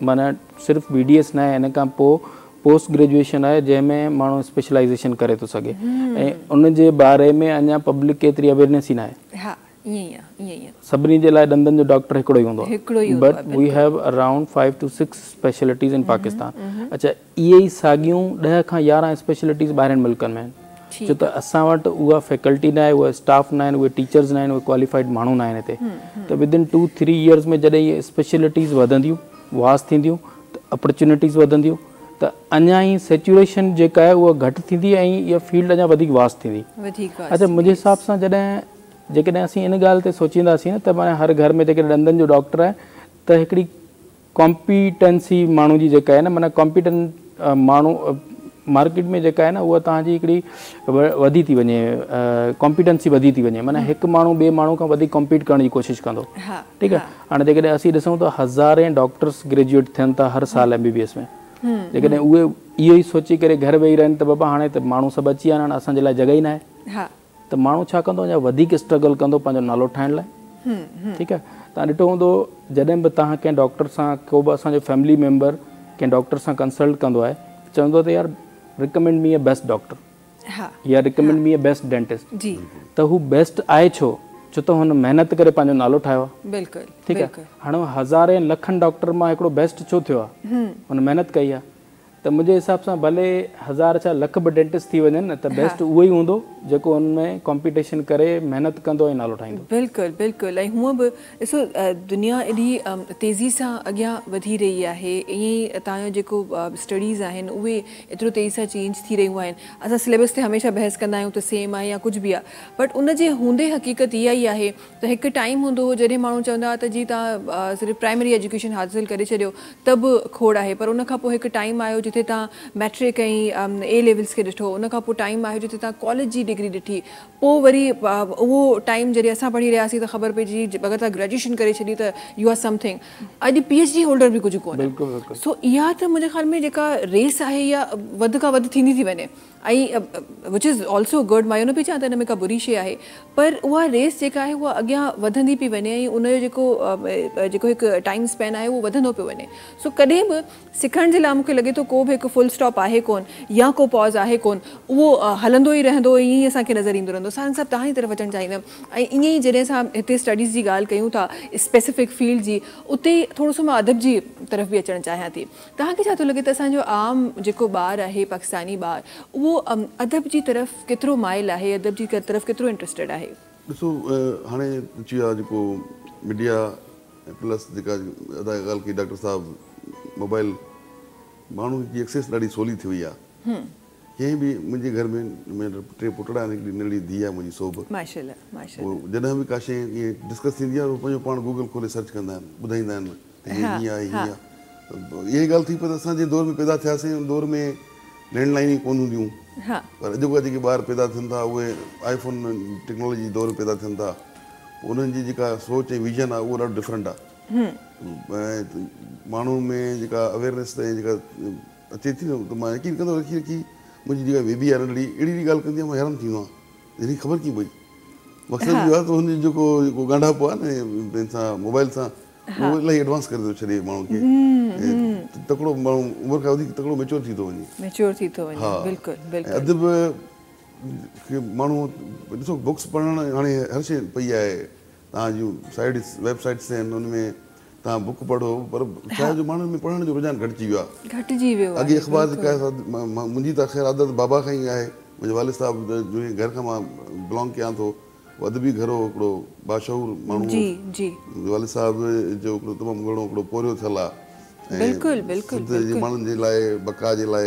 S3: معنيٰ صرف بي ڊي ايس ناهي، ان کان پوء پوسٽ گريجوئيشن آهي جنهن ۾ ماڻهو اسپيشلائيزيشن ڪري ٿو سگهي ۽ ان جي باري ۾ اڃا پبلڪ کي ايتري اويئرنيس ئي ناهي. سڀني جي لاء ڏندن جو ڊاڪٽر هڪڙو ئي هوندو آهي، but we have around 5 to 6 specialties in Pakistan. اڇا اهي ئي ساڳيون 10 کان 11 اسپيشلٽيز ٻاهرين ملڪن ۾ آهن، ڇو ته اسان وٽ اها فيڪلٽي ناهي، اها اسٽاف ناهن، اهي ٽيچرز ناهن، اهي ڪواليفائيڊ ماڻهو ناهن هتي. ته ود ان 2 3 ايئرز ۾ جڏهن اهي اسپيشلٽيز وڌنديون، واس ٿينديون، ته اپرچونيٽيز وڌنديون، ته اڃا ئي سيچوريشن جيڪا آهي اها گهٽ ٿيندي ۽ اها فيلڊ اڃا وڌيڪ واس ٿيندي. اڇا منهنجي حساب سان جڏهن جيڪڏهن اسين ان ڳالهه تي سوچينداسين نه ته معنيٰ هر گهر ۾ جيڪڏهن ڏندن جو ڊاڪٽر آهي ته هڪڙي ڪامپيٽنسي ماڻهو جي جيڪا آهي نه معنيٰ ڪامپيٽنٽ ماڻهو مارڪيٽ ۾ جيڪا آهي نه اها توهان جي هڪڙي وڌي ٿي وڃي، ڪامپيٽنسي وڌي ٿي وڃي، معنيٰ هڪ ماڻهو ٻئي ماڻهو کان وڌيڪ ڪامپيٽ ڪرڻ جي ڪوشش ڪندو. ٺيڪ آهي، هاڻي جيڪڏهن اسين ڏسون ته هزارين ڊاڪٽرس گريجوئيٽ ٿين ٿا هر سال ايم بي بي ايس ۾، جيڪڏهن اهي اهو ئي سوچي ڪري گهر ويهي رهن ته بابا هاڻي ته ماڻهو سڀ اچي ويا آهن، هاڻي اسان جي لاء جڳهه ئي ناهي، ته ماڻهو ڇا ڪندو اڃا وڌيڪ اسٽرگل ڪندو پنهنجو نالو ٺاهڻ لاء. ٺيڪ آهي، توهان ڏٺو هوندو جڏهن به توهان ڪنهن ڊاڪٽر سان، ڪو به اسان جو فيملي ميمبر ڪنهن ڊاڪٽر سان ڪنسلٽ ڪندو آهي، چوندو آهي ته يار رڪمينڊ مي اي بيسٽ ڊاڪٽر يا رڪمينڊ مي اي بيسٽ ڊينٽسٽ، ته هو بيسٽ آهي ڇو؟ ڇو ته هن محنت ڪري پنهنجو نالو ٺاهيو آهي. ٺيڪ آهي، هاڻي هزارين لکن ڊاڪٽر مان هڪڙو بيسٽ ڇو ٿيو آهي؟ هن محنت ڪئي آهي. ته منهنجي حساب سان ڀلي هزار ڇا لک به ڊينٽسٽ ٿي وڃن نه ته بيسٽ اهو ئي هوندو جيڪو ان ۾ ڪامپيٽيشن ڪري محنت ڪندو ۽ نالو ٺاهيندو.
S1: بلڪل بلڪل، ۽ هونء به ڏسو دنيا ايڏي تيزي سان اڳيان وڌي رهي آهي، ائين ئي توهان جو جيڪو اسٽڊيز آهن اهي ايترو تيزي سان چينج ٿي رهيون آهن. اسان سليبس تي هميشه بحث ڪندا آهيون ته سيم آهي يا ڪجهه به آهي، بٽ ان جي هوندي حقيقت اها ئي آهي ته هڪ ٽائيم هوندو هو جڏهن ماڻهو چوندا هئا ته جي توهان صرف پرائمري ايجوڪيشن حاصل ڪري ڇڏيو ته به کوڙ آهي، پر ان کان پوء هڪ ٽائيم آيو جتي توهان مئٽرڪ ۽ اي ليولز کي ڏٺو، ان کان پوء ٽائيم آيو جتي توهان ڪاليج جي ڊگري ڏٺي، پوء وري اهو ٽائيم جڏهن اسان پڙهي رهياسين ته خبر پئي جي اگر توهان گريجوئيشن ڪري ڇڏي ته يو آر سمٿنگ، اڄ پي ايڇ ڊي هولڊر به ڪجهه ڪونهي. سو اها ته منهنجي خيال ۾ جيڪا ريس آهي اها وڌ کان وڌ ٿيندي ٿي وڃي ۽ وچ is also good, مان اهو نه پئي چوان ته ان ۾ ڪا بري شيء آهي، پر اها ريس جيڪا آهي اها اڳيان وڌندي پئي وڃي ۽ ان جو جيڪو جيڪو هڪ ٽائيم اسپين آهي اهو وڌندو پيو وڃي. سو ڪڏهن به سکڻ جي لاء مون کي لڳي ٿو ڪو ڪو به هڪ فل اسٽاپ آهي ڪون يا ڪو پاز آهي ڪون، اهو هلندو ئي رهندو ۽ ائين ئي اسان کي نظر ايندو رهندو. سارنگ صاحب، توهان جي طرف اچڻ چاهيندم ۽ ائين ئي جڏهن اسان هتي اسٽڊيز جي ڳالهه ڪيون ٿا اسپيسفڪ فيلڊ جي، اتي ئي ٿورو سو مان ادب جي طرف به اچڻ چاهيان ٿي. توهان کي ڇا ٿو لڳي ته اسان جو عام جيڪو ٻار آهي، پاڪستاني ٻار، اهو ادب جي طرف ڪيترو مائل آهي، ادب جي طرف ڪيترو انٽريسٽيڊ آهي؟
S2: ڏسو، هاڻي اچي ويو آهي جيڪو ميڊيا ۽ پلس جيڪا ادا ڳالهه ڪئي ڊاڪٽر صاحب، موبائل، ماڻهو جي ايڪسيس ڏاڍي سولي ٿي وئي آهي. ڪنهن به، منهنجي گهر ۾ منهنجا ٽي پٽڙا آهن، هڪڙي ننڍڙي ڌيء آهي منهنجي سو به
S1: ماشاءالله ماشاءالله.
S2: پوء جڏهن به ڪا شيء ائين ڊسڪس ٿيندي آهي، هو پنهنجو پاڻ گوگل کولي سرچ ڪندا آهن، ٻڌائيندا آهن ته هي هيئن آهي، هيئن آهي. اها ئي ڳالهه ٿي پئي ته اسان جنهن دور ۾ پيدا ٿياسين ان دور ۾ لينڊ لائين ئي ڪونه هونديون، پر اڄوڪا جيڪي ٻار پيدا ٿين ٿا اهي آئي فون ٽيڪنالاجي جي دور ۾ پيدا ٿين ٿا، پوء انهن جي جيڪا سوچ ۽ ويزن آهي اهو ڏاڍو ڊفرنٽ آهي. ۽ ماڻهن ۾ جيڪا اويئرنيس ۽ جيڪا اچي ٿي نه ته مان يقين ڪندو رکي رکي منهنجي جيڪا بيبي آهي ننڍڙي، اهڙي اهڙي ڳالهه ڪندي آهي، مان حيران ٿيندو آهيان ته هن کي خبر ڪيئن پئي. مقصد اهو آهي ته هن جو جيڪو جيڪو ڳانڍاپو آهي نه هن سان، موبائل سان، اهو الاهي ايڊوانس ڪري ٿو ڇڏي ماڻهو کي. تڪڙو ماڻهو عمر کان وڌيڪ تڪڙو ميچور ٿي ٿو وڃي.
S1: ميچور ٿي ٿو وڃي، بلڪل بلڪل.
S2: ادب کي ماڻهو ڏسو، بڪس پڙهڻ هاڻي هر شيء پئي آهي، توهان جون سائيٽس، ويب سائيٽس آهن، ان ۾ توهان بڪ پڙهو، پر ڇا آهي جو ماڻهن ۾ پڙهڻ جو رجحان گهٽجي ويو آهي.
S1: گهٽجي ويو آهي.
S2: اڳي اخبار جيڪا آهي سا منهنجي ته خير عادت بابا کان ئي آهي. منهنجي والد صاحب جنهن گهر کان مان بلانگ ڪيان ٿو اهو ادبي گهر هو، هڪڙو باشعور ماڻهو هو. منهنجي والد صاحب جو هڪڙو تمام گهڻو هڪڙو پورهيو ٿيل آهي ۽ سنڌ جي ماڻهن جي لاء بقا جي لاء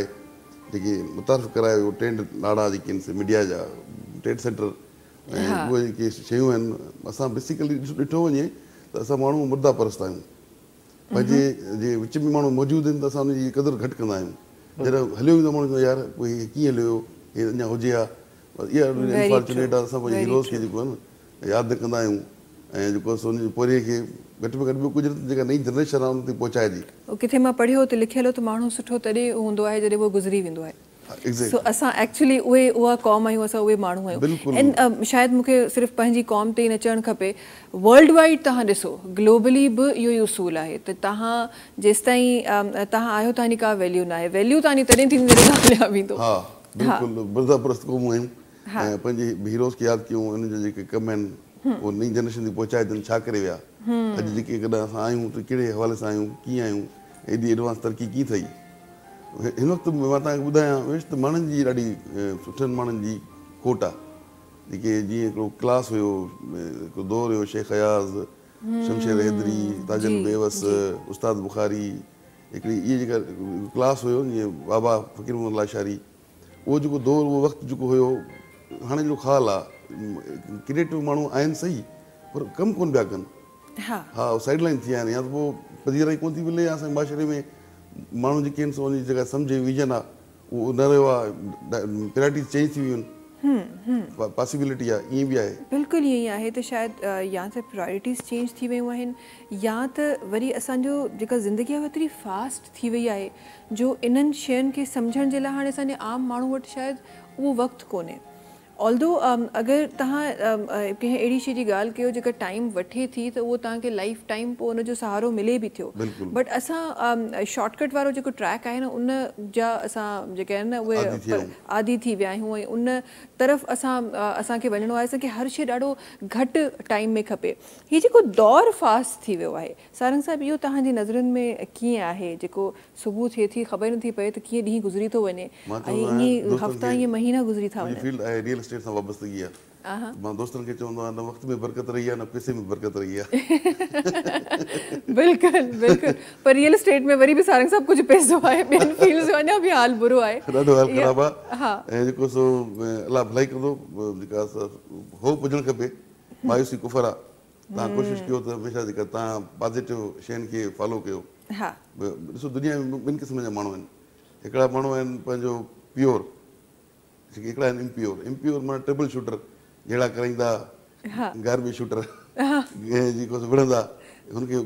S2: جيڪي متعارف ڪرايو ويو ٽرينڊ لاڙا جيڪي آهن سي ميڊيا جا ٽرينڊ سينٽر ۽ اهي جيڪي شيون آهن، اسان بيسيڪلي ڏٺو وڃي ته اسان ماڻهو مرده پرست آهيون. پنهنجي جي وچ ۾ ماڻهو موجود آهن ته اسان ان جي قدر گهٽ ڪندا آهيون. جڏهن هليو ويندو آهي ماڻهو چوندو آهي يار پوء هي ڪيئن هليو ويو، هي اڃا هجي ها. بس اها انفارچونيٽ آهي اسان پنهنجي هيروز کي جيڪو آهي نه ياد نه ڪندا آهيون ۽ جيڪو آهي سو ان جي پورهيي کي گهٽ ۾ گهٽ ٻيو ڪجهه نه ته جيڪا نئين جنريشن آهي ان تائين پهچائجي.
S1: ڪٿي مان پڙهيو ته لکيل هو ته ماڻهو سٺو تڏهن هوندو آهي جڏهن اهو گذري ويندو آهي. سو اسان ايڪچولي اهي اها قوم آهيون، اسان اهي ماڻهو آهيون ۽ شايد مون کي صرف پنهنجي قوم تي ئي نه چوڻ کپي، ورلڊ وائيڊ توهان ڏسو گلوبلي به اهو ئي اصول آهي ته توهان جيستائين توهان آهيو توهان جي ڪا ويليو ناهي، ويليو توهان جي تڏهن ٿيندي جڏهن توهان هليا ويندو.
S2: ها بلڪل مرده پرست قوم آهيون ۽ پنهنجي هيروز کي ياد ڪيون، انهن جا جيڪي ڪم آهن اهي نئين جنريشن تائين پهچائجن، ڇا ڪري ويا، اڄ جيڪي ڪڏهن اسان آهيون ته ڪهڙي حوالي سان آهيون، ڪيئن آهيون، ايڏي ايڊوانس ترقي ڪيئن ٿي. هن وقت مان توهان کي ٻڌايان ويش ته ماڻهن جي ڏاڍي سٺن ماڻهن جي کوٽ آ، جيڪي جيئن هڪڙو ڪلاس هيو، هڪڙو دور هيو، شيخ اياز، شمشير حيدري، تاجل بيوس، استاد بخاري، هڪڙي اهي جيڪا ڪلاس هيو جيئن بابا فقير محمد لاشاري، اهو جيڪو دور اهو وقت جيڪو هيو هاڻي جهڙو خال آ. ڪريئيٽو ماڻهو آهن صحيح پر ڪم ڪونه پيا ڪن. ها سائيڊ لائن ٿي ويا آهن، يا ته پوء پذيرائي ڪونه ٿي ملي يا اسان جي معاشري ۾ ماڻهو جيڪي آهن سو ان جي جيڪا سمجهه ۽ ويزن آهي اهو نه رهيو آهي، پرائرٽيز چينج ٿي ويون آهن، پاسيبلٽي آهي ائين به آهي.
S1: بلڪل ائين ئي آهي ته شايد يا ته پرائرٽيز چينج ٿي ويون آهن يا ته وري اسان جو جيڪا زندگي آهي اها ايتري فاسٽ ٿي وئي آهي جو انهن شين کي سمجهڻ جي لاء هاڻي اسان جي عام ماڻهو وٽ شايد اهو وقت ڪونهي. Although اگر توهان ڪنهن اهڙي شي جي ڳالهه ڪيو جيڪا ٽائيم وٺي ٿي ته اهو توهان کي لائيف ٽائيم پوء ان جو سهارو ملي به ٿيو بٽ اسان شارٽ ڪٽ وارو جيڪو ٽريڪ آهي نه ان جا اسان جيڪي آهن نه اهي عادي ٿي ويا آهيون ۽ ان طرف اسان اسان کي وڃڻو آهي، اسان کي هر شي ڏاڍو گهٽ ٽائيم ۾ کپي. هي جيڪو دور فاسٽ ٿي ويو آهي سارنگ صاحب اهو توهان جي نظرن ۾ ڪيئن آهي جيڪو صبح ٿئي ٿي خبر ئي نٿي پئي ته ڪيئن ڏينهن گذري ٿو وڃي
S2: مان
S1: ۽
S2: چوندو
S1: ائين
S2: آهيان
S1: ئي
S2: دوستن
S1: هفتا
S2: کي
S1: ائين مهينا گذري ٿا
S2: منهنجي
S1: وڃن.
S2: فيلڊ آهي ريئل اسٽيٽ سان وابستگي آهي مان دوستن کي چوندو آهيان نه وقت ۾ برڪت رهي آهي نه پئسي ۾ برڪت رهي آهي.
S1: بلڪل بلڪل پر ريئل اسٽيٽ ۾ وري به سارنگ صاحب ڪجهه پئسو آهي ٻين فيلڊز جو اڃا به حال برو آهي.
S2: ڏاڍو حال خراب آهي ۽ جيڪو سو الله ڀلائي ڪندو، جيڪا هوپ هجڻ کپي، مايوسي ڪفر آهي. توهان ڪوشش ڪيو ته هميشه جيڪا توهان پازيٽو شين کي فالو ڪيو. ڏسو دنيا ۾ ٻن قسم جا ماڻهو آهن، هڪڙا ماڻهو آهن پنهنجو پيور، هڪڙا آهن امپيور. امپيور معنيٰ ٽربل شوٽر، جهيڙا ڪرائيندا، گاربيج شوٽر، جيڪو سو وڙهندا، هن کي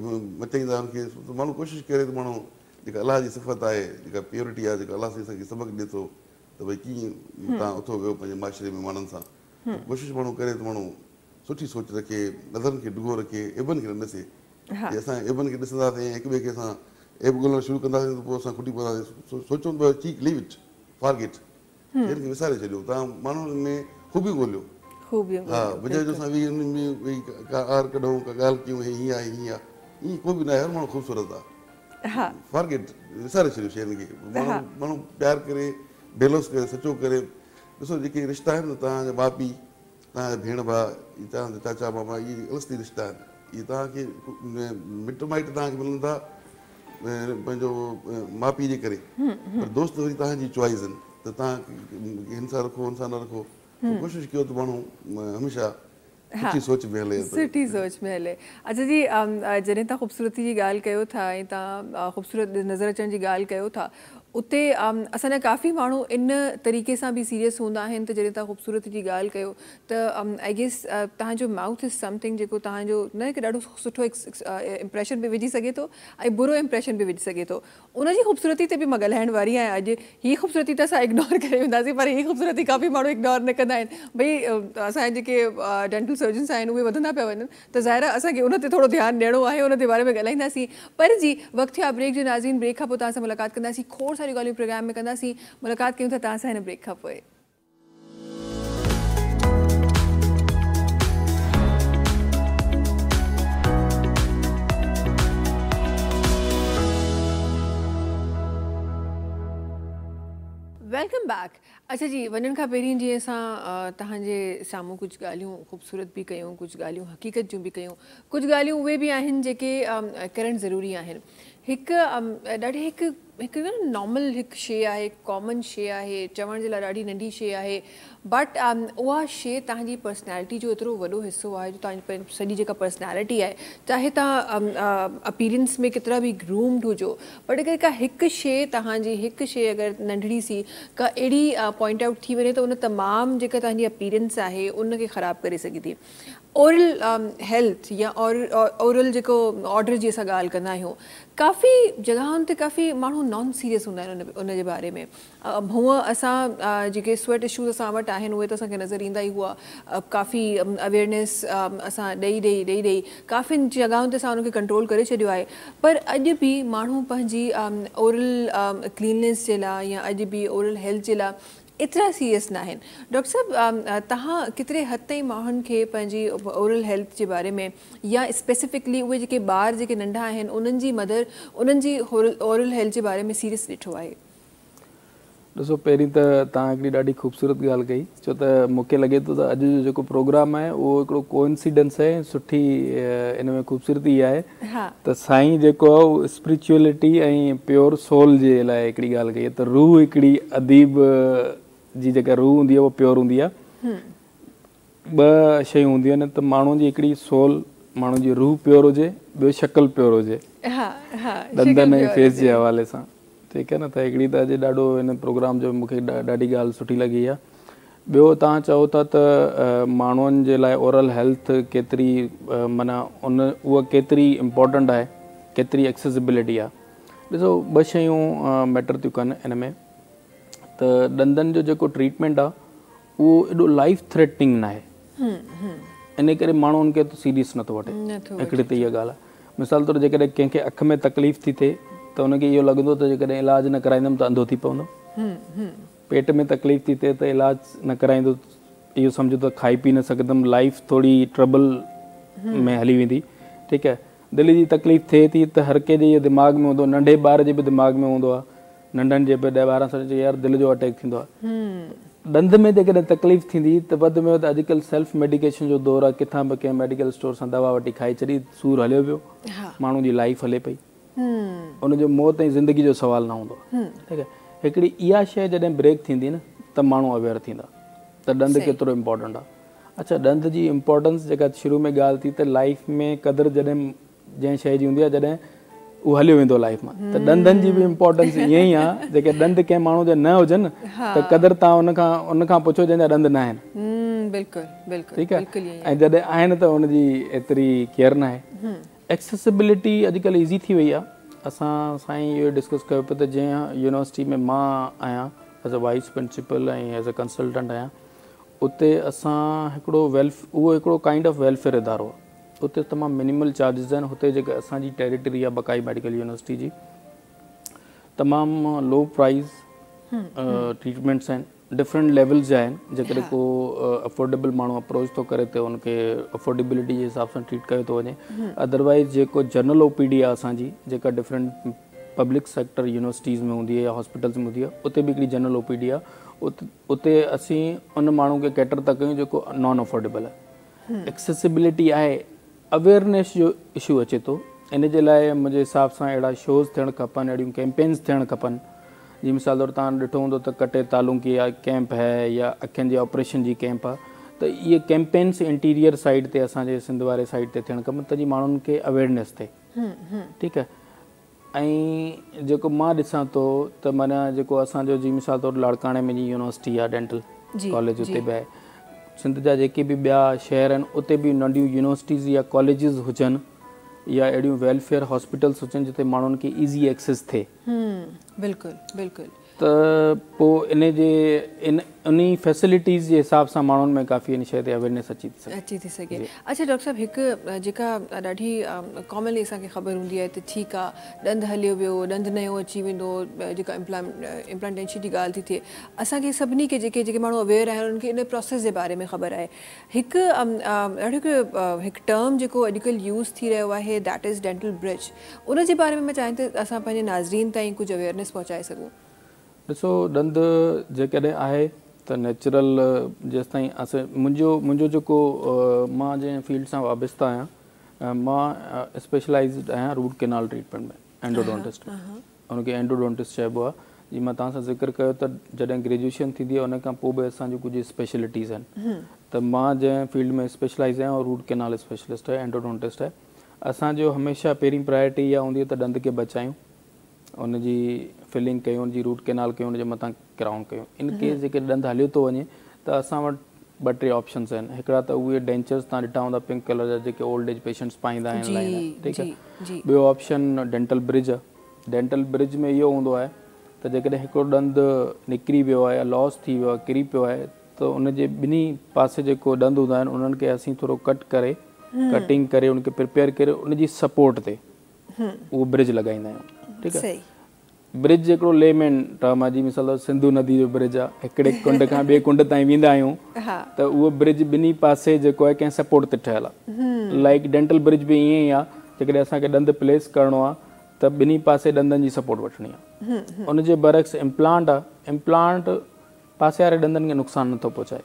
S2: مچائيندا هن کي. ماڻهو ڪوشش ڪري ته ماڻهو جيڪا الله جي صفت آهي، جيڪا پيورٽي آهي، جيڪا الله سائين اسان کي سبق ڏئي ٿو ته ڀئي ڪيئن توهان اٿو ويهو پنهنجي معاشري ۾ ماڻهن سان، ڪوشش ماڻهو ڪري ته ماڻهو سٺي سوچ رکي، نظرن کي ڊگهو رکي، عيبن کي نه ڏسي. جي اسان عيبن کي ڏسنداسين ۽ هڪ ٻئي کي اسان عيب ڳولڻ شروع ڪنداسين ته پوء اسان کٽي پونداسين. سوچون ته ٺيڪ ليو it, forget, شين کي وساري ڇڏيو. توهان ماڻهن ۾ خوبيون ڳوليو.
S1: خوبيون
S2: ها
S1: ڳوليو
S2: بجاء جو
S1: بلڪل.
S2: اسان ويهي انهن ۾ ويهي ڪا آر ڪڍون ڪا ڳالهه ڪيون هي هيئن آهي هيئن آهي ائين ڪو به ناهي هر ماڻهو خوبصورت آهي.
S1: ها.
S2: فارگيٽ وساري ڇڏيو شين کي.
S1: ها.
S2: ماڻهو پيار ڪري بيلوس ڪري سچو ڪري ڏسو جيڪي رشتا آهن نه توهان جا ماء پيء توهان جا ڀيڻ ڀاء توهان جا چاچا ماما اهي الستي رشتا آهن اهي توهان کي مٽ مائٽ توهان کي ملن ٿا پنهنجو ماء پيء جي ڪري پر دوست وري توهان جي چوائس آهن ته توهان هن سان رکو هن سان نه رکو ڪوشش ڪيو ته ماڻهو هميشه سٺي سوچ ۾ هلي.
S1: سٺي سوچ ۾ هلي. اڇا جي جڏهن توهان خوبصورتي جي ڳالهه ڪيو ٿا ۽ توهان خوبصورت نظر اچڻ جي ڳالهه ڪيو ٿا اتي اسان جا ڪافي ماڻهو ان طريقي سان به سيريس هوندا آهن ته جڏهن توهان خوبصورتي جي ڳالهه ڪيو ته I guess توهان جو مائوٿ از سمٿنگ جيڪو توهان جو نه هڪ ڏاڍو سٺو امپريشن به وجهي سگهي ٿو ۽ برو امپريشن به وجهي سگهي ٿو ان جي خوبصورتي تي به مان ڳالهائڻ واري آهيان اڄ. هي خوبصورتي ته اسان اگنور ڪري وينداسين پر هي خوبصورتي ڪافي ماڻهو اگنور نه ڪندا آهن. ڀئي اسان جا جيڪي ڊينٽل سرجنس آهن اهي وڌندا پيا وڃن ته ظاهر آهي اسان کي ان تي ٿورو ڌيان ڏيڻو آهي ان جي باري ۾ ڳالهائينداسين. پر جي وقت ٿيو آهي بريڪ جو ناظرين بريڪ کان پوء توهان سان ملاقات ڪنداسين کوڙ ساريون ڳالهيون پروگرام ۾ ڪنداسين ملاقات ڪيون ٿا توهان سان هن بريڪ کان پوء. Welcome back اڇا جي وڃڻ کان پهرين جيئن اسان توهان جي سامهون ڪجهه ڳالهيون خوبصورت به ڪيون ڪجهه ڳالهيون حقيقت جون به ڪيون ڪجهه ڳالهيون اهي به آهن جيڪي ڪرڻ ضروري آهن هڪ ڏاڍي هڪ هڪ نه نارمل هڪ شي آهي ڪامن شي آهي چوڻ جي لاء ڏاڍي ننڍي شي آهي بٽ اها شي توهان جي پرسنالٽي جو ايترو وڏو حصو آهي جو توهان جي سڄي جيڪا پرسنالٽي آهي چاهي توهان اپيرنس ۾ ڪيترا به گرومڊ هجو بٽ اگر ڪا هڪ شي توهان جي هڪ شي اگر ننڍڙي سي ڪا اهڙي پوائنٽ آئوٽ ٿي وڃي ته ان تمام جيڪا توهان جي اپيرنس آهي ان کي خراب ڪري سگهي ٿي اورل هيلٿ يا اورل جيڪو آرڊر جي اسان ڳالهه ڪندا آهيون ڪافي جڳهن تي ڪافي ماڻهو نان سيريس هوندا آهن ان جي باري ۾ هونء اسان جيڪي سويٽ اشوز اسان وٽ آهن اهي ته اسان کي نظر ايندا ئي هئا ڪافي اويئرنيس اسان ڏئي ڏئي ڏئي ڏئي ڪافي جڳهن تي اسان ان کي ڪنٽرول ڪري ڇڏيو آهي پر اڄ به ماڻهو پنهنجي اورل ڪلينلينس جي لاء يا اڄ به اورل هيلٿ جي لاء ايترا سيريس ناهن. ڊاڪٽر صاحب توهان ڪيتري حد تائين ماڻهن کي پنهنجي اورل هيلٿ جي باري ۾ يا اسپيسفڪلي اهي جيڪي ٻار جيڪي ننڍا آهن انهن جي مدر انهن جي اورل هيلٿ جي باري ۾ سيريس ڏٺو آهي؟
S3: ڏسو پهرين ته توهان هڪڙي ڏاڍي خوبصورت ڳالهه ڪئي ڇو ته مون کي لڳي ٿو ته اڄ جو جيڪو پروگرام آهي اهو هڪڙو ڪوانسيڊنس آهي سٺي ان ۾ خوبصورتي اها آهي ته سائين جيڪو آهي اهو اسپريچوئلٽي ۽ پيور سول جي لاء هڪڙي ڳالهه ڪئي آهي ته روح هڪڙي اديب جي جيڪا روح هوندي آهي اها پيور هوندي آهي ٻه شيون هونديون آهن ته ماڻهو جي هڪڙي سول ماڻهو جي روح پيور هجي ٻيو شڪل پيور هجي ڏندن ۽ فيس جي حوالي سان ٺيڪ آهي نه ته هڪڙي ته اڄ ڏاڍو هن پروگرام جو مونکي ڏاڍي ڳالهه سٺي لڳي آهي ٻيو توهان چئو ٿا ته ماڻهن جي لاء اورل هيلٿ ڪيتري معنيٰ ان اها ڪيتري امپورٽنٽ آهي ڪيتري ايڪسيسبلٽي آهي ڏسو ٻه شيون ميٽر ٿيون ڪن ان ۾ ته ڏندن جو جيڪو ٽريٽمينٽ آهي اهو ايڏو لائف ٿريٽننگ ناهي ان ڪري ماڻهو ان کي سيريس نٿو وٺي هڪڙي ته اها ڳالهه آهي مثال طور جيڪڏهن ڪنهن کي اک ۾ تڪليف ٿي ٿئي ته ان کي اهو لڳندو ته جيڪڏهن علاج نه ڪرائيندم ته انڌو ٿي پوندو پيٽ ۾ تڪليف ٿي ٿئي ته علاج نه ڪرائيندو اهو سمجهو ته کائي پي نه سگهندم لائف ٿوري ٽربل ۾ هلي ويندي ٺيڪ آهي دل جي تڪليف ٿئي ٿي ته هر ڪنهن جي اهو دماغ ۾ هوندو ننڍي ٻار جي به دماغ ۾ هوندو آهي ننڍن جي به ڏهه ٻارهن سالن جي يار دل جو اٽيڪ ٿيندو آهي ڏند ۾ جيڪڏهن تڪليف ٿيندي ته وڌ ۾ وڌ اڄڪلهه سيلف ميڊيڪيشن جو دور آهي ڪٿان به ڪنهن ميڊيڪل اسٽور سان دوا وٺي کائي ڇڏي سور هليو ويو ماڻهو جي لائف هلي پئي ان جو موت ۽ زندگي جو سوال نه هوندو آهي ٺيڪ آهي هڪڙي اها شيء جڏهن بريڪ ٿيندي نه ته ماڻهو اويئر ٿيندا ته ڏند ڪيترو امپورٽنٽ آهي اڇا ڏند جي امپورٽنس جيڪا شروع ۾ ڳالهه ٿي ته لائف ۾ قدر جڏهن جنهن شيء جي هوندي آهي جڏهن اهو هليو ويندو لائف مان ته ڏندن جي به امپورٽنس ائين ئي آهي جيڪي ڏند ڪنهن ماڻهو جا نه هجن ته قدر توهان ان کان ان کان پڇو جنهن جا ڏند نه آهن.
S1: بلڪل بلڪل
S3: ٺيڪ آهي ۽ جڏهن آهن ته ان جي ايتري ڪيئر نه آهي. ايڪسيسبلٽي اڄڪلهه ايزي ٿي وئي آهي اسان سائين اهو ڊسڪس ڪيو پيو ته جنهن يونيورسٽي ۾ مان آهيان as a vice principal ۽ as a consultant آهيان اتي اسان هڪڙو ويلف اهو هڪڙو ڪائنڊ آف ويلفيئر ادارو آهي اتي تمام منيمل چارجز آهن هتي جيڪا اسان جي ٽيريٽري آهي بقائي ميڊيڪل يونيورسٽي جي تمام لو پرائز ٽريٽمينٽس آهن ڊفرنٽ ليولز جا آهن جيڪڏهن ڪو افورڊيبل ماڻهو اپروچ ٿو ڪري ته ان کي افورڊيبلٽي جي حساب سان ٽريٽ ڪيو ٿو وڃي ادروائز جيڪو جنرل او پي ڊي آهي اسان جي جيڪا ڊفرنٽ پبلڪ سيڪٽر يونيورسٽيز ۾ هوندي آهي يا هاسپيٽلز ۾ هوندي آهي اتي به هڪڙي جنرل او پي ڊي آهي اتي اسين ان ماڻهو کي ڪيٽر ٿا ڪيون جيڪو نان افورڊيبل آهي ايڪسيسبلٽي آهي اويئرنيس جو اشو اچي ٿو ان جي لاء منهنجي حساب سان اهڙا شوز ٿيڻ کپن اهڙيون ڪيمپينز ٿيڻ کپن جيئن مثال طور توهان ڏٺو هوندو ته ڪٽي تالون ڪي ڪيمپ هي يا اکين جي آپريشن جي ڪيمپ آهي ته اهي ڪيمپينس انٽيريئر سائيڊ تي اسان جي سنڌ واري سائيڊ تي ٿيڻ کپن ته جيئن ماڻهن کي اويئرنيس ٿئي ٺيڪ آهي ۽ جيڪو مان ڏسان ٿو ته معنيٰ جيڪو اسان جو جي مثال طور لاڙڪاڻي ۾ جي يونيورسٽي آهي ڊينٽل ڪاليج اتي به آهي سنڌ جا جيڪي به ٻيا شهر آهن اتي به ننڍيون يونيورسٽيز يا ڪاليجز هجن يا اهڙيون ويلفيئر هاسپيٽلس هجن جتي ماڻهن کي ايزي ايڪسيس ٿئي
S1: بلڪل بلڪل
S3: ته پوء ان جي ان انهي فيسلٽيز جي حساب سان ماڻهن ۾ ڪافي ان شيء تي اويرنيس اچي ٿي سگهي.
S1: اچي ٿي سگهي. اڇا ڊاڪٽر صاحب هڪ جيڪا ڏاڍي ڪامنلي اسان کي خبر هوندي آهي ته ٺيڪ آ ڏند هليو ويو ڏند نيو اچي ويندو جيڪا امپلانٽيشن جي ڳالهه ٿي ٿئي اسان کي سڀني کي جيڪي جيڪي ماڻهو اويئر آهن انهن کي ان پروسيس جي باري ۾ خبر آهي هڪ ڏاڍو هڪ هڪ ٽرم جيڪو اڄڪلهه يوز ٿي رهيو آهي that is dental برج ان جي باري ۾ مان چاهيان ته اسان پنهنجي ناظرين تائين ڪجهه اويئرنيس پهچائي سگهون.
S3: ڏسو ڏند جيڪڏهن آهي ته نيچرل جيستائين اسان منهنجو منهنجو جيڪو مان جنهن فيلڊ سان وابسته آهيان مان اسپيشلائزڊ آهيان روٽ ڪينال ٽريٽمينٽ ۾ اينڊوڊونٽسٽ ۾ ان کي اينڊوڊونٽسٽ چئبو آهي جيئن مان توهان سان ذڪر ڪيو ته جڏهن گريجوئيشن ٿيندي آهي ان کان پوء به اسان جون ڪجهه اسپيشلٽيز آهن ته مان جنهن فيلڊ ۾ اسپيشلائز آهيان اهو روٽ ڪينال اسپيشلسٽ آهي اينڊوڊونٽسٽ آهي اسان جو هميشه پهرين پرائرٽي اها هوندي آهي ته ڏند کي بچايون ان جي فلنگ ڪيون ان جي روٽ ڪينال ڪيون ان جي مٿان ڪرائون ڪيون ان ڪيس جيڪڏهن ڏند هليو ٿو وڃي ته اسان وٽ ٻه ٽي آپشنس آهن هڪڙا ته اهي ڊينچرس توهان ڏٺا هوندا پنڪ ڪلر جا جيڪي اولڊ ايج پيشنٽس پائيندا آهن لائيندا آهن ٺيڪ آهي ٻيو آپشن ڊينٽل برج آهي ڊينٽل برج ۾ اهو هوندو آهي ته جيڪڏهن هڪڙو ڏند نڪري ويو آهي يا لاس ٿي ويو آهي ڪري پيو آهي ته ان جي ٻنهي پاسي جيڪو ڏند هوندا آهن انهن کي اسين ٿورو ڪٽ ڪري ڪٽنگ ڪري ان کي پريپيئر ڪري ان جي سپورٽ تي اهو برج لڳائيندا آهيون ٺيڪ آهي برج هڪڙو لي مين ٽرم آهي جيئن مثال طور سنڌو ندي جو برج آهي هڪڙي ڪنڊ کان ٻئي ڪنڊ تائين ويندا آهيون ته اهو برج ٻنهي پاسي جيڪو آهي ڪنهن سپورٽ تي ٺهيل آهي لائڪ ڊينٽل برج به ائين ئي آهي جيڪڏهن اسان کي ڏند پليس ڪرڻو آهي ته ٻنهي پاسي ڏندن جي سپورٽ وٺڻي آهي ان جي برعڪس امپلانٽ آهي امپلانٽ پاسي واري ڏندن کي نقصان نٿو پهچائي.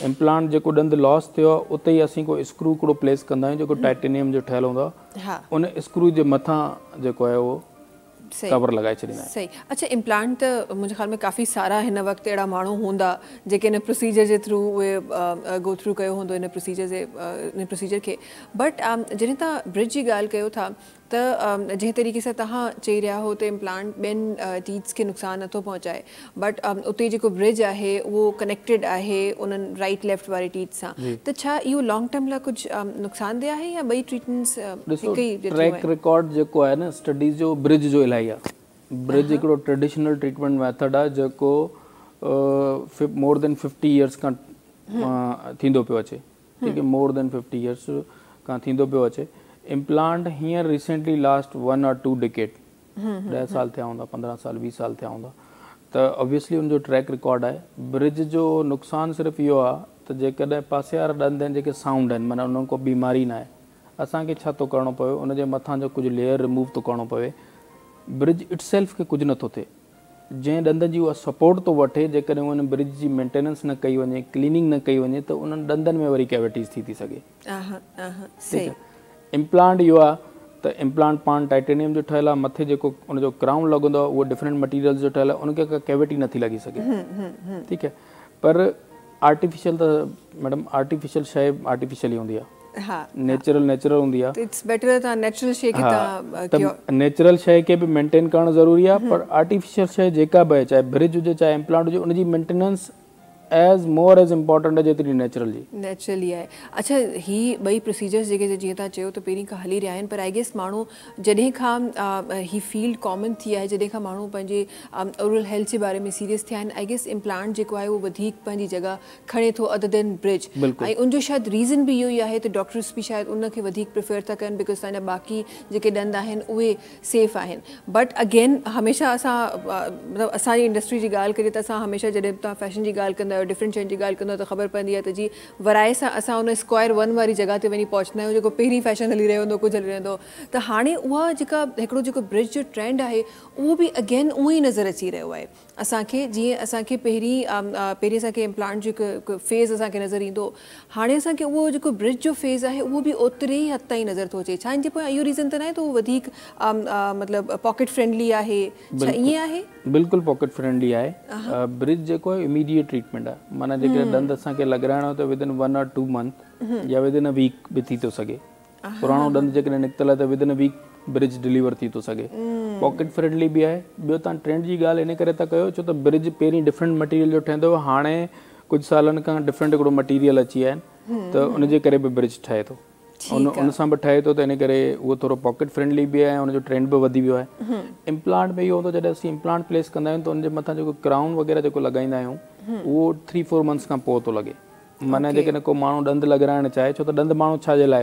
S3: امپلانٽ جيڪو ڏند لاس ٿيو آهي اتي ئي اسين ڪو اسڪرو هڪڙو پليس ڪندا آهيون جيڪو ٽائٽينيم جو ٺهيل هوندو آهي ان اسڪرو جي مٿان جيڪو آهي اهو ڪور لڳائي ڇڏيندا آهيون.
S1: صحيح اڇا امپلانٽ ته منهنجي خيال ۾ ڪافي سارا هن وقت اهڙا ماڻهو هوندا جيڪي ان پروسيجر جي ٿرو اهي گو ٿرو ڪيو هوندو ان پروسيجر جي ان پروسيجر کي بٽ جڏهن توهان برج جي ڳالهه ڪيو ٿا ته جنهن طريقي سان توهان چئي رهيا هو ته امپلانٽ ٻين ٽيٿس کي نقصان نٿو پهچائي بٽ اتي جيڪو برج آهي اهو ڪنيڪٽيڊ آهي انهن رائيٽ ليفٽ واري ٽيٿ سان ته ڇا اهو لانگ ٽرم لاء ڪجهه نقصان ده آهي يا ٻئي ٽريٽمينٽس
S3: ڏسو
S1: هڪ ئي جيتريون
S3: ٽريڪ
S1: آهن؟
S3: رڪارڊ جيڪو آهي نه اسٽڊيز جو برج جو الاهي آهي برج هڪڙو ٽريڊيشنل ٽريٽمينٽ ميٿڊ آهي جيڪو مور دين ففٽي يئرس کان ٿيندو پيو اچي ٺيڪ آهي مور دين ففٽي يئرس کان ٿيندو پيو اچي امپلانٽ هينئر recently last one or two decade 10 سال ٿيا هوندا 15 سال 20 سال ٿيا هوندا ته اوبويسلي ان جو ٽريڪ رڪارڊ آهي برج جو نقصان صرف اهو آهي ته جيڪڏهن پاسي وارا ڏند آهن جيڪي سائونڊ آهن معنيٰ انهن ڪو بيماري نه آهي اسان کي ڇا ٿو ڪرڻو پوي ان جي مٿان جو ڪجهه ليئر ريموو ٿو ڪرڻو پوي برج it self کي ڪجهه نٿو ٿئي جنهن ڏند جي اها سپورٽ ٿو وٺي جيڪڏهن ان برج جي مينٽيننس نه ڪئي وڃي ڪليننگ نه ڪئي وڃي ته انهن ڏندن ۾ وري ڪيويٽيز ٿي ٿي سگهي. ٺيڪ آهي امپلانٽ اهو آهي ته امپلانٽ پاڻ ٽائٽينيم جو ٺهيل آهي مٿي جيڪو ان جو ڪرائون لڳندو آهي اهو ڊفرنٽ مٽيريلز جو ٺهيل آهي ان کي ڪا ڪيويٽي نٿي لڳي سگهي ٺيڪ آهي پر آرٽيفيشل ته ميڊم آرٽيفيشل شيء آرٽيفيشل ئي هوندي آهي نيچرل نيچرل هوندي آهي.
S1: ته it's better توهان نيچرل شيء کي توهان
S3: ته نيچرل شيء کي به مينٽين ڪرڻ ضروري آهي پر آرٽيفيشل شيء جيڪا به آهي چاهي برج هجي چاهي امپلانٽ هجي ان جي مينٽيننس ايز مور ايز امپارٽنٽ آهي جيتري نيچرل جي.
S1: نيچرل ئي آهي. اڇا هي ٻئي پروسيجرز جيڪي جيئن توهان چيو ته پهرين کان هلي رهيا آهن پر I guess ماڻهو جڏهن کان هي فيلڊ ڪامن ٿي آهي جڏهن کان ماڻهو پنهنجي اورل هيلٿ جي باري ۾ سيريس ٿيا آهن I guess implant جيڪو آهي اهو وڌيڪ پنهنجي جڳهه کڻي ٿو ادر دين برج ۽ ان جو شايد ريزن به اهو ئي آهي ته ڊاڪٽرس به شايد ان کي وڌيڪ پريفر ٿا ڪن because توهان جا باقي جيڪي ڏند آهن اهي سيف آهن بٽ اگين هميشه اسان مطلب اسان جي انڊسٽري جي ڳالهه ڪجي ته اسان هميشه جڏهن به توهان فيشن جي ڳالهه ڪندا آهيو ڊفرنٽ شين جي ڳالهه ڪندا آهيو ته خبر پوندي آهي ته جي ورائي سان اسان ان اسڪوائر ون واري جڳهه تي وڃي پهچندا آهيون جيڪو پهرين فيشن هلي رهيو هوندو ڪجهه هلي رهيو هوندو ته هاڻي اها جيڪا هڪڙو جيڪو برج جو ٽرينڊ آهي اهو به اگين اونئن ئي نظر اچي رهيو آهي اسان کي جيئن اسان کي پهرين پهرين اسان کي امپلانٽ جو هڪ فيز اسان کي نظر ايندو هو هاڻي اسان کي اهو جيڪو برج جو فيز آهي اهو به اوتري ئي حد تائين نظر ٿو اچي ڇا ان جي پويان اهو ريزن ته ناهي ته اهو وڌيڪ مطلب پاڪيٽ فرينڊلي آهي ڇا ائين آهي؟
S3: بلڪل پاڪيٽ فرينڊلي آهي برج جيڪو آهي اميڊيٽ ٽريٽمينٽ آهي معنيٰ جيڪڏهن ڏند اسان کي لڳرائڻو آهي ته ود ان 1 اور 2 منٿ يا ود ان ا ويڪ به ٿي ٿو سگهي پراڻو ڏند جيڪڏهن نڪتل آهي ته with in a week bridge deliver ٿي ٿو سگهي. پاڪيٽ فرينڊلي به آهي. ٻيو توهان ٽرينڊ جي ڳالهه ان ڪري ٿا ڪيو ڇو ته برج پهرين ڊفرنٽ مٽيريل جو ٺهندو هو هاڻي ڪجهه سالن کان ڊفرنٽ هڪڙو مٽيريل اچي ويا آهن ته ان جي ڪري به برج ٺهي ٿو ان ان سان به ٺهي ٿو ته ان ڪري اهو ٿورو پاڪيٽ فرينڊلي به آهي ۽ ان جو ٽرينڊ به وڌي ويو آهي. امپلانٽ ۾ اهو هوندو جڏهن اسين امپلانٽ پليس ڪندا آهيون ته ان جي مٿان جيڪو ڪرائون وغيره جيڪو لڳائيندا آهيون اهو ٿري فور منٿس کان پوء ٿو لڳي. معنيٰ جيڪڏهن ڪو ماڻهو ڏند لڳرائڻ چاهي ڇو ته ڏند ماڻهو ڇا جي لاء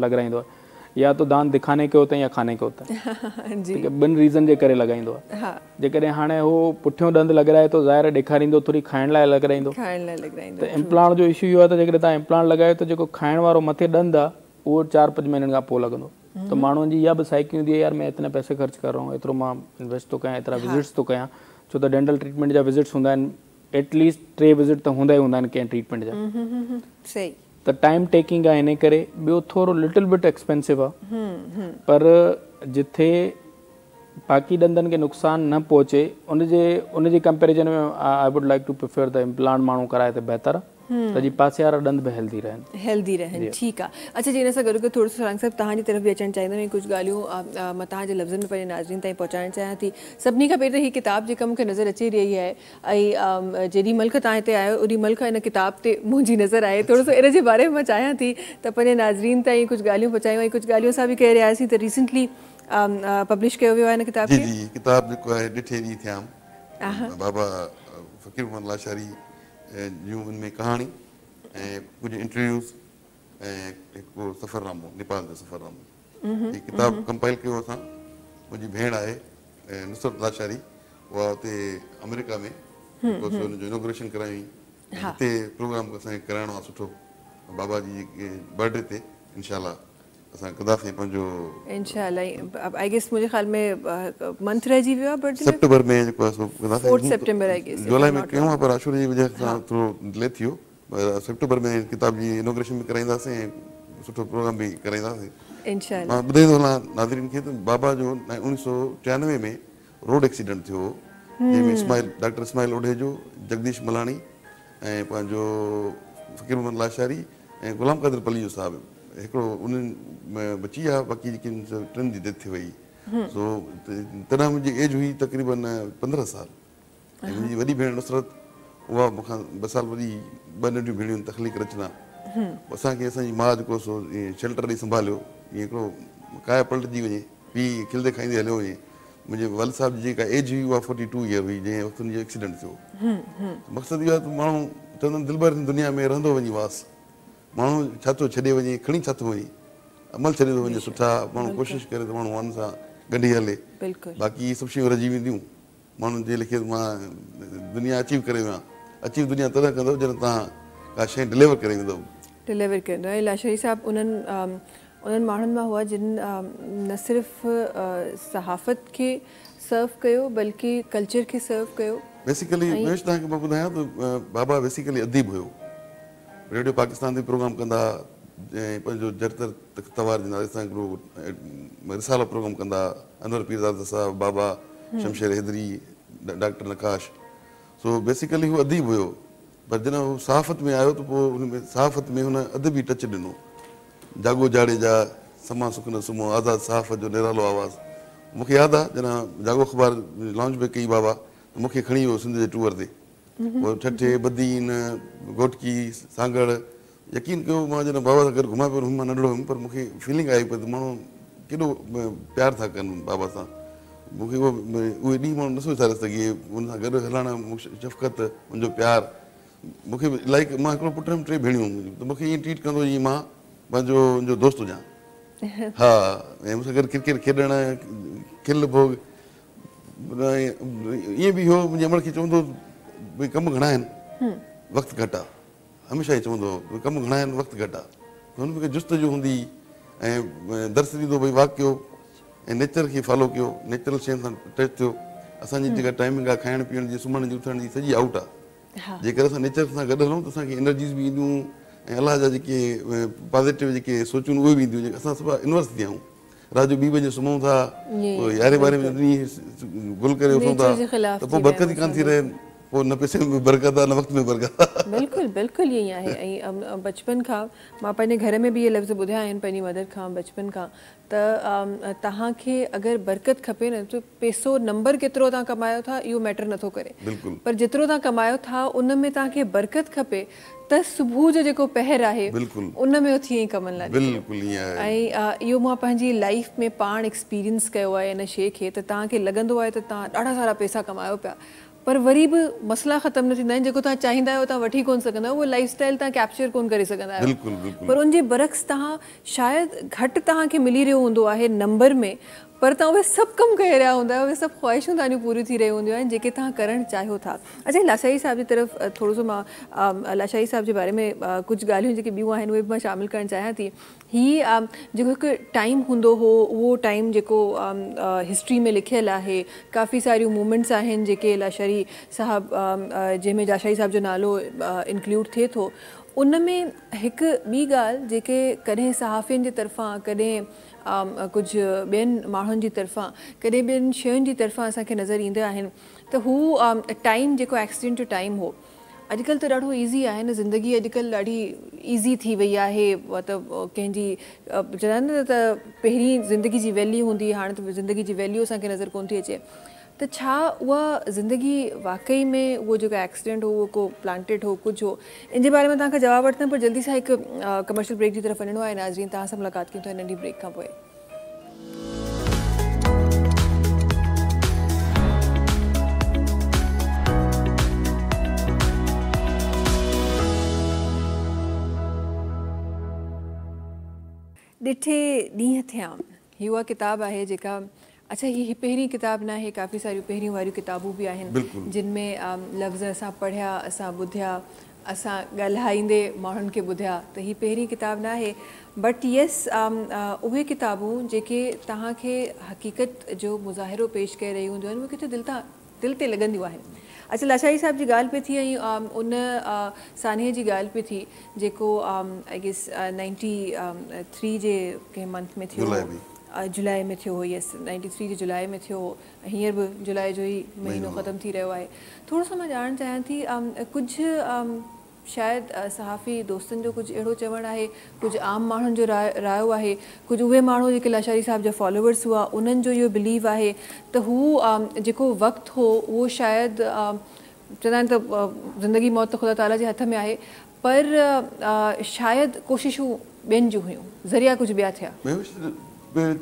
S3: لڳرائيندو آهي يا تو دانت دکاني ڪي هوتا هين يا کاني ڪي هوتا هين ٺيڪ آهي ٻن ريزن جي ڪري لڳائيندو آهي جيڪڏهن هاڻي هو پٺيون ڏند لڳرائي ٿو ظاهر آهي ڏيکاريندو ٿوري کائڻ لاء لڳرائيندو ته امپلانٽ جو اشو اهو آهي ته جيڪڏهن توهان امپلانٽ لڳايو ته جيڪو کائڻ وارو مٿي ڏند آهي اهو چار پنج مهينن کان پوء لڳندو ته ماڻهن جي اها به سائيڪي هوندي آهي يار مين اتنا پئسي خرچ ڪر رها هون ايترو مان انويسٽ ٿو ڪيان ايترا وزٽس ٿو ڪيان ڇو ته ڊينٽل ٽريٽمينٽ جا وزٽس هوندا آهن ايٽ ليسٽ ٽي وزٽ ته هوندا ئي هوندا آهن ڪنهن ٽريٽمينٽ جا
S1: صحيح
S3: ته ٽائيم ٽيڪنگ آهي انهي ڪري ٻيو ٿورو لٽل بٽ ايڪسپينسو آهي پر جٿي باقي ڏندن کي نقصان نه پهچي ان جي ان جي comparison ۾ I would like to prefer ته امپلانٽ ماڻهو ڪرائي ته بهتر آهي ته جي پاسي وارا ڏند به هيلدي رهن.
S1: هيلدي رهن ٺيڪ آ. اڇا جي ان سان گڏو گڏ ٿورو سو سارنگ صاحب توهان جي طرف به اچڻ چاهيندم ۽ ڪجهه ڳالهيون مان توهان جي لفظن ۾ پنهنجي ناظرين تائين پهچائڻ چاهيان ٿي. سڀني کان پهرين ته هي ڪتاب جيڪا مون کي نظر اچي رهي آهي ۽ جيڏي مهل کان توهان هتي آيا آهيو اوڏي مهل کان ان ڪتاب تي منهنجي نظر آهي ٿورو سو ان جي باري ۾ مان چاهيان ٿي ته پنهنجي ناظرين تائين ڪجهه ڳالهيون پهچايون ۽ ڪجهه ڳالهيون اسان به ڪري رهيا هئاسين ته ريسنٽلي پبلش ڪيو ويو آهي ان ڪتاب
S2: جي
S1: کي.
S2: جي هي ڪتاب جيڪو آهي ڏٺي ڏينهن ٿيام بابا فقير محمد لاشاري جون ان ۾ ڪهاڻي ۽ ڪجهه انٽرويوز ۽ هڪ سفرنامو نيپال جو سفرنامو هي ڪتاب ڪمپائل ڪيو اسان منهنجي ڀيڻ آهي نصرت لاشاري اها اتي آمريڪا ۾ جيڪو سو ان جو انوگريشن ڪرايائين ۽ هتي پروگرام اسان کي ڪرائڻو آهي سٺو بابا جي برٿ ڊي تي انشاء الله اسان ڪنداسين پنهنجو.
S1: انشاء الله I guess منهنجي خيال ۾ منٿ رهجي ويو آهي برٿ ڊي ۾.
S2: سيپٽمبر ۾ جيڪو آهي سو ڪنداسين.
S1: فورٿ سيپٽمبر I guess
S2: جولاء ۾ ڪيون ها پر عاشوري جي وجه سان ٿورو ڊلي ٿي ويو پر سيپٽمبر ۾ ڪتاب جي انوگريشن به ڪرائينداسين ۽ سٺو پروگرام به ڪرائينداسين.
S1: انشاء الله.
S2: مان ٻڌائيندو هلان ناظرين کي ته بابا جو 1993 ۾ روڊ ايڪسيڊنٽ ٿيو هو جنهن ۾ اسماعيل ڊاڪٽر اسماعيل اوڍيجو، جگديش ملاڻي ۽ پنهنجو فقير محمد لاشاري ۽ غلام قادر پليجو صاحب هڪڙو انهن ۾ بچي ويا باقي جيڪي آهن ٽن جي ڊيٿ ٿي وئي سو تڏهن منهنجي ايج هئي تقريبن 15 سال ۽ منهنجي وڏي ڀيڻ نصرت اها مون کان ٻه سال وڏي هئي ٻه ننڍيون ڀيڻيون تخليق رچنا اسان کي اسان جي ماء جيڪو سو شيلٽر ڏئي سنڀاليو ائين هڪڙو ڪايا پلٽجي وڃي پيء کلندي کائيندي هليو وڃي منهنجي والد صاحب جي جيڪا ايج هئي اها فورٽي ٽو ايئر هئي جنهن وقت ان جو ايڪسيڊنٽ ٿيو. مقصد اهو آهي ته ماڻهو چوندا آهن دلبر هن دنيا ۾ رهندو وڃي واس. ماڻهو ڇا ٿو ڇڏي وڃي کڻي ڇا ٿو وڃي. عمل ڇڏي ٿو وڃي سٺا ماڻهو ڪوشش ڪري ته ماڻهو انهن سان ڳنڍي هلي. باقي اهي سڀ شيون رهجي وينديون. ماڻهو جي لکي ته مان دنيا اچيو ڪري ويو آهيان. اچيو دنيا تڏهن ڪندؤ جڏهن توهان ڪا شيء ڊليور ڪري ويندؤ.
S1: ڊليور ڪندو ۽ لاشاري صاحب انهن انهن ماڻهن مان هئا جن نه صرف صحافت کي سرو ڪيو بلڪه ڪلچر کي سرو ڪيو.
S2: بيسيڪلي مهوش توهان کي مان ٻڌايان ته بابا بيسيڪلي اديب هيو ريڊيو پاڪستان تي پروگرام ڪندا ها ۽ پنهنجو جرتر تختوار جي نالي سان هڪڙو رسالو پروگرام ڪندا ها انور پيرزاده صاحب بابا شمشير حيدري ڊاڪٽر نقاش سو بيسيڪلي هو اديب هيو پر جڏهن هو صحافت ۾ آيو ته پوء ان ۾ صحافت ۾ هن ادبي ٽچ ڏنو. جاڳو جاڙيجا، سما سک نه سمهو، آزاد صحافت جو نرالو آواز. مون کي ياد آ جڏهن جاڳو اخبار لانچ پئي ڪئي بابا ته مون کي کڻي ويو سنڌ جي ٽوئر تي. پوء ٺٽي، بدين، گهوٽڪي، سانگهڙ، يقين ڪيو مان جڏهن بابا سان گڏ گهمان پيو مان ننڍڙو هيم پر مون کي فيلنگ آئي پئي ته ماڻهو ڪيڏو پيار ٿا ڪن بابا سان. مون کي اهو اهي ڏينهن ماڻهو نٿو وساري سگهي. ان سان گڏ هلڻ، شفقت، ان جو پيار مون کي لائيڪ مان هڪڙو پٽ هيم ٽي ڀيڻيون هيون ته مون کي ائين ٽريٽ ڪندو جيئن مان پنهنجو ان جو دوست هجان. ها ۽ مون سان گڏ ڪرڪيٽ کيڏڻ، کل ڀوڳ ائين به هو. منهنجي امڙ کي چوندو هو ڀئي ڪم گهڻا آهن وقت گهٽ آهي. هميشه ائين چوندو هو ڀئي ڪم گهڻا آهن وقت گهٽ آهي. هن ۾ جستجو هوندي هئي ۽ درس ڏيندو ڀئي واڪ ڪيو ۽ نيچر کي فالو ڪيو، نيچرل شين سان ٽچ ٿيو. اسان جي جيڪا ٽائمنگ آهي کائڻ پيئڻ جي، سمهڻ جي، اٿڻ جي سڄي آئوٽ آهي. جيڪر اسان نيچر سان گڏ هلون ته اسان کي انرجيز به اينديون ۽ الله جا جيڪي پازيٽو جيڪي سوچون اهي به اينديون. اسان صفا انورس ٿي ويا آهيون. رات جو ٻي بجي سمهون ٿا، پوء يارهين ٻارهين بجي ڏينهن گل ڪري اٿون ٿا ته پوء برڪت ئي ڪانه ٿي رهي. پوء نه پئسي ۾ برڪت آهي نه وقت ۾ برڪت آهي.
S1: بلڪل بلڪل ائين ئي آهي ۽ بچپن کان مان پنهنجي گهر ۾ به اهي لفظ ٻڌيا آهن پنهنجي مدر کان بچپن کان ته توهان کي اگر برڪت کپي نه ته پيسو نمبر ڪيترو توهان ڪمايو ٿا اهو ميٽر نٿو ڪري پر جيترو توهان ڪمايو ٿا ان ۾ توهان کي برڪت کپي ته صبح جو جيڪو پهر آهي ان ۾ اٿي ۽ ڪمن لاء نڪرو ۽ اهو مان پنهنجي لائيف ۾ پاڻ ايڪسپيرينس ڪيو آهي ان شيء کي ته توهان کي لڳندو آهي ته توهان ڏاڍا سارا پيسا ڪمايو پيا پر وري به مسئلا ختم نه ٿيندا آهن جيڪو توهان چاهيندا آهيو توهان وٺي ڪونه سگهندا آهيو اهو لائيف اسٽائيل توهان ڪيپچر ڪونه ڪري سگهندا آهيو پر ان جي برعڪس توهان شايد گهٽ توهان کي ملي رهيو هوندو آهي نمبر ۾ پر توهان اهي سڀ ڪم ڪري رهيا هوندا آهيو اهي سڀ خواهشون توهان جون پوريون ٿي رهيون هونديون آهن جيڪي توهان ڪرڻ چاهيو ٿا اڇا لاشاري صاحب جي طرف ٿورو سو مان لاشاري صاحب جي باري ۾ ڪجهه ڳالهيون جيڪي ٻيون آهن اهي به مان شامل ڪرڻ چاهيان ٿي هي جيڪو هڪ ٽائيم هوندو هو اهو ٽائيم جيڪو هسٽري ۾ لکيل آهي ڪافي ساريون موومينٽس آهن جيڪي لاشاري صاحب جنهن ۾ لاشاري صاحب جو نالو انڪلوڊ ٿئي ٿو ان ۾ هڪ ٻي ڳالهه جيڪي ڪڏهن صحافين جي طرفان ڪڏهن ڪجهه ٻين ماڻهن جي طرفان ڪڏهن ٻين شين جي طرفان اسان کي نظر ايندا آهن ته هو ٽائيم جيڪو ايڪسيڊنٽ جو ٽائيم هو اڄڪلهه ته ڏاڍو ايزي آهي نه زندگي اڄڪلهه ڏاڍي ايزي ٿي وئي آهي مطلب ڪنهن جي چوندا آهن نه ته پهرين زندگي جي ويليو هوندي هئي هاڻي ته زندگي جي ويليو اسان کي نظر ڪونه ٿي اچي ته ڇا اها زندگي واقعي ۾ اهو جيڪو ايڪسيڊنٽ هو اهو ڪو پلانٽيڊ هو ڪجهه هو ان جي باري ۾ توهان کان جواب وٺندم پر جلدي سان هڪ ڪمرشل بريڪ جي طرف وڃڻو آهي ناظرين توهان سان ملاقات ڪيون ٿا ننڍي بريڪ کان پوء. ڏٺي ڏينهن ٿيام هي اها ڪتاب آهي جيڪا اڇا هي پهرين ڪتاب ناهي ڪافي ساريون پهريون واريون ڪتابون به آهن جن ۾ لفظ اسان پڙهيا اسان ٻڌيا اسان ڳالهائيندي ماڻهن کي ٻڌيا ته هي پهرين ڪتاب ناهي بٽ يس اهي ڪتابون جيڪي توهان کي حقيقت جو مظاهرو پيش ڪري رهيون هونديون آهن اهي ڪٿي دل تان دل تي لڳنديون آهن اڇا لاشاري صاحب جي ڳالهه پئي ٿي ۽ ان سانحي جي ڳالهه پئي ٿي جيڪو I guess 93 جي ڪنهن منٿ ۾ ٿيو هو جولاء ۾ ٿيو هو يس 93 جي جولاء ۾ ٿيو هو هينئر به جولاء جو ئي مهينو ختم ٿي رهيو آهي. ٿورو سو مان ڄاڻڻ چاهيان ٿي ڪجهه شايد صحافي دوستن جو ڪجهه اهڙو چوڻ آهي، ڪجهه عام ماڻهن جو رايو آهي، ڪجهه اهي ماڻهو جيڪي لاشاري صاحب جا فالوورس هئا انهن جو اهو بليو آهي ته هو جيڪو وقت هو اهو شايد چوندا آهن ته زندگي موت ته خدا تعاليٰ جي هٿ ۾ آهي پر شايد ڪوششون ٻين جون هيون، ذريعا ڪجهه ٻيا ٿيا.
S2: مهوش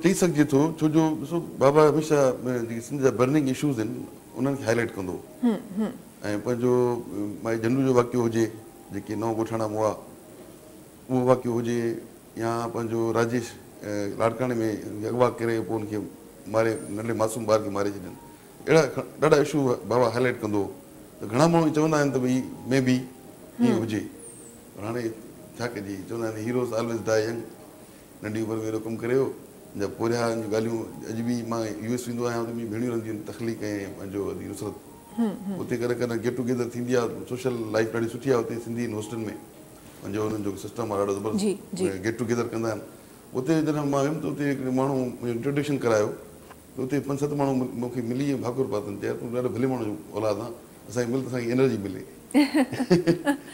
S2: چئي سگهجي ٿو ڇو جو ڏسو بابا هميشه جيڪي سنڌ جا برننگ اشوز آهن انهن کي هائي لائيٽ ڪندو هو ۽ پنهنجو مائي جهنڊو جو واقعو هجي جيڪي نو ڳوٺاڻا مئا اهو واقعو هجي يا پنهنجو راجيش لاڙڪاڻي ۾ اغوا ڪري پوء ان کي ماري ننڍڙي معصوم ٻار کي ماري ڇڏين اهڙا ڏاڍا اشو بابا هائي لائيٽ ڪندو هو ته گهڻا ماڻهو چوندا آهن ته ڀئي مي بي ائين هجي پر هاڻي ڇا ڪجي چوندا آهن هيروز آلويز ڊائي ينگ ننڍي عمر ۾ ايڏو ڪم ڪري ويو ان جا پورهيا ان جون ڳالهيون اڄ به مان يو ايس ويندو آهيان اتي منهنجون ڀيڻيون رهنديون آهن تخليق ۽ پنهنجو ادي نصرت اتي ڪڏهن ڪڏهن گيٽ ٽوگيدر ٿيندي آهي سوشل لائيف ڏاڍي سٺي آهي اتي سنڌي هوسٽن ۾ پنهنجو انهن جو سسٽم آهي ڏاڍو زبردست گيٽ ٽوگيدر ڪندا آهن اتي جڏهن مان ويم ته اتي هڪڙي ماڻهو منهنجو انٽروڊڪشن ڪرايو ته اتي پنج ست ماڻهو مون کي ملي ۽ ڀاڪر پاتن چيا تون ڏاڍو ڀلي ماڻهو جو اولاد آن اسان کي مل ته اسان کي انرجي ملي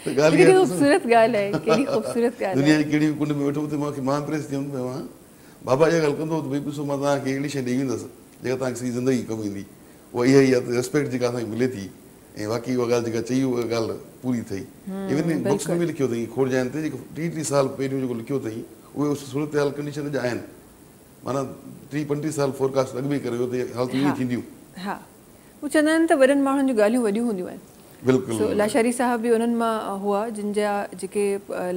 S2: ته ڳالهه
S1: ڪيڏي خوبصورت ڳالهه آهي ڪيڏي خوبصورت ڳالهه آهي.
S2: دنيا جي ڪهڙي به ڪنڊ ۾ ويٺو اتي مان کي مان امپريس ٿي ويم ته مان بابا اها ڳالهه ڪندو هو ته ڀئي ڏسو مان توهان کي اهڙي شيء ڏئي ويندس جيڪا توهان کي سڄي زندگي ڪم ايندي اها اها ئي آهي ته ريسپيڪٽ جيڪا اسان کي ملي ٿي ۽ واقعي اها ڳالهه جيڪا چئي اها ڳالهه پوري ٿئي. ايون بڪس ۾ به لکيو اٿئي کوڙ جاين تي جيڪو 30 30 سال پهريون جيڪو لکيو اٿئي اهي اس صورتحال ڪنڊيشن اڄ آهن معنيٰ 30 35 سال فورڪاسٽ اڳ ۾ ڪري ويو ته حالتون ائين ٿينديون.
S1: ها هو چوندا آهن ته وڏن ماڻهن جون ڳالهيون وڏيون هونديون آهن.
S2: بلڪل.
S1: سو لاشاري صاحب به انهن مان هئا جن جا جيڪي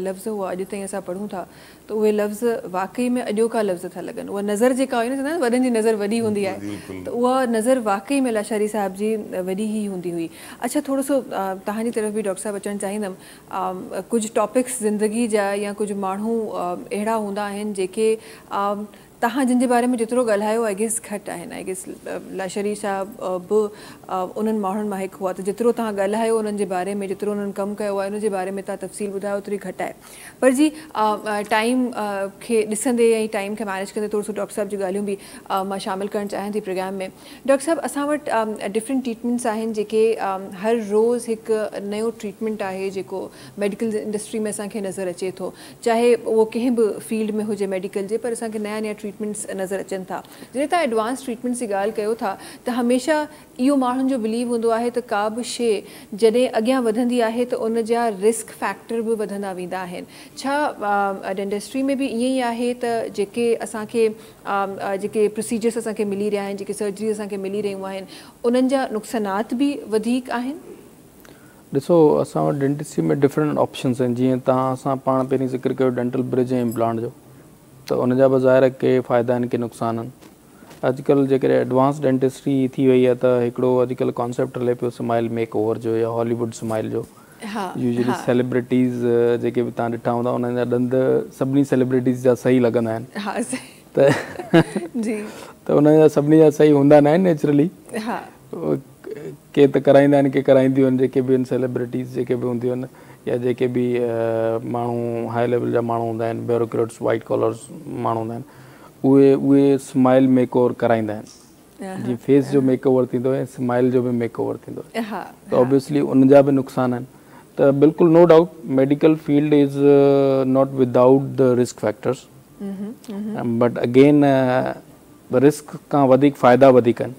S1: لفظ هئا اڄ تائين اسان پڙهون ٿا ته اهي لفظ واقعي ۾ اڄوڪا لفظ ٿا لڳن. اها نظر جيڪا هئي نه چوندا آهن وڏن جي نظر وڏي هوندي آهي ته اها نظر واقعي ۾ لاشاري صاحب جي وڏي ئي هوندي هئي. اڇا ٿورو سو توهان جي طرف به ڊاڪٽر صاحب اچڻ چاهيندم. ڪجهه ٽاپڪس زندگي جا يا ڪجهه ماڻهو اهڙا هوندا آهن جيڪي توهان جن جي باري ۾ جيترو ڳالهايو I guess گهٽ آهن. I guess Lashari صاحب به انهن ماڻهن مان هڪ هئا ته جيترو توهان ڳالهايو انهن جي باري ۾ جيترو انهن ڪم ڪيو آهي ان جي باري ۾ توهان تفصيل ٻڌايو اوتري گهٽ آهي. پر جي ٽائيم کي ڏسندي ۽ ٽائيم کي مينيج ڪندي ٿورو سو ڊاڪٽر صاحب جون ڳالهيون به مان شامل ڪرڻ چاهيان ٿي پروگرام ۾. ڊاڪٽر صاحب اسان وٽ ڊفرنٽ ٽريٽمينٽس آهن جيڪي هر روز هڪ نيو ٽريٽمينٽ آهي جيڪو ميڊيڪل انڊسٽري ۾ اسان کي نظر اچي ٿو چاهي اهو ڪنهن به فيلڊ ۾ هجي ميڊيڪل جي پر اسان کي نيا نيا ٽريٽمينٽس نظر اچن ٿا. جڏهن توهان ايڊوانس ٽريٽمينٽس جي ڳالهه ڪيو ٿا ته هميشه اهو ماڻهن جو بليو هوندو آهي ته ڪا به شيء جڏهن اڳيان وڌندي آهي ته ان جا رسڪ فيڪٽر به وڌندا ويندا آهن. ڇا ڊينٽسٽري ۾ به ائين ئي آهي ته جيڪي اسان کي جيڪي پروسيجرس اسان کي ملي رهيا آهن جيڪي سرجريز اسان کي ملي رهيون آهن انهن جا نقصانات به وڌيڪ آهن؟
S3: ڏسو اسان وٽ ڊينٽسٽري ۾ ڊفرنٽ آپشنس آهن جيئن توهان اسان پاڻ پهرين ذڪر ڪيو ڊينٽل برج ۽ امپلانٽ جو ته ان جا به ظاهر آهي ڪي فائدا آهن ڪي نقصان آهن. اڄڪلهه جيڪڏهن ايڊوانس ڊينٽسٽري ٿي وئي آهي ته هڪڙو اڄڪلهه ڪانسيپٽ هلي پيو سمائل ميڪ اوور جو يا هالي ووڊ سمائل جو يوزلي سيلبرٽيز جيڪي به توهان ڏٺا هوندا انهن جا ڏند سڀني سيلبرٽيز جا صحيح لڳندا آهن ته ته انهن جا سڀني جا صحيح هوندا نه آهن نيچرلي ڪي ته ڪرائيندا آهن ڪي ڪرائينديون آهن جيڪي به آهن سيلبرٽيز جيڪي به هونديون آهن يا جيڪي به ماڻهو هاء ليول جا ماڻهو هوندا آهن بيوروڪريٽس وائيٽ ڪالرز ماڻهو هوندا آهن اهي اهي سمائل ميڪ اوور ڪرائيندا آهن جيئن فيس جو ميڪ اوور ٿيندو آهي سمائل جو به ميڪ اوور ٿيندو آهي ته اوبويسلي ان جا به نقصان آهن ته بلڪل no doubt medical field is not without the risk factors but again risk کان وڌيڪ فائدا وڌيڪ آهن.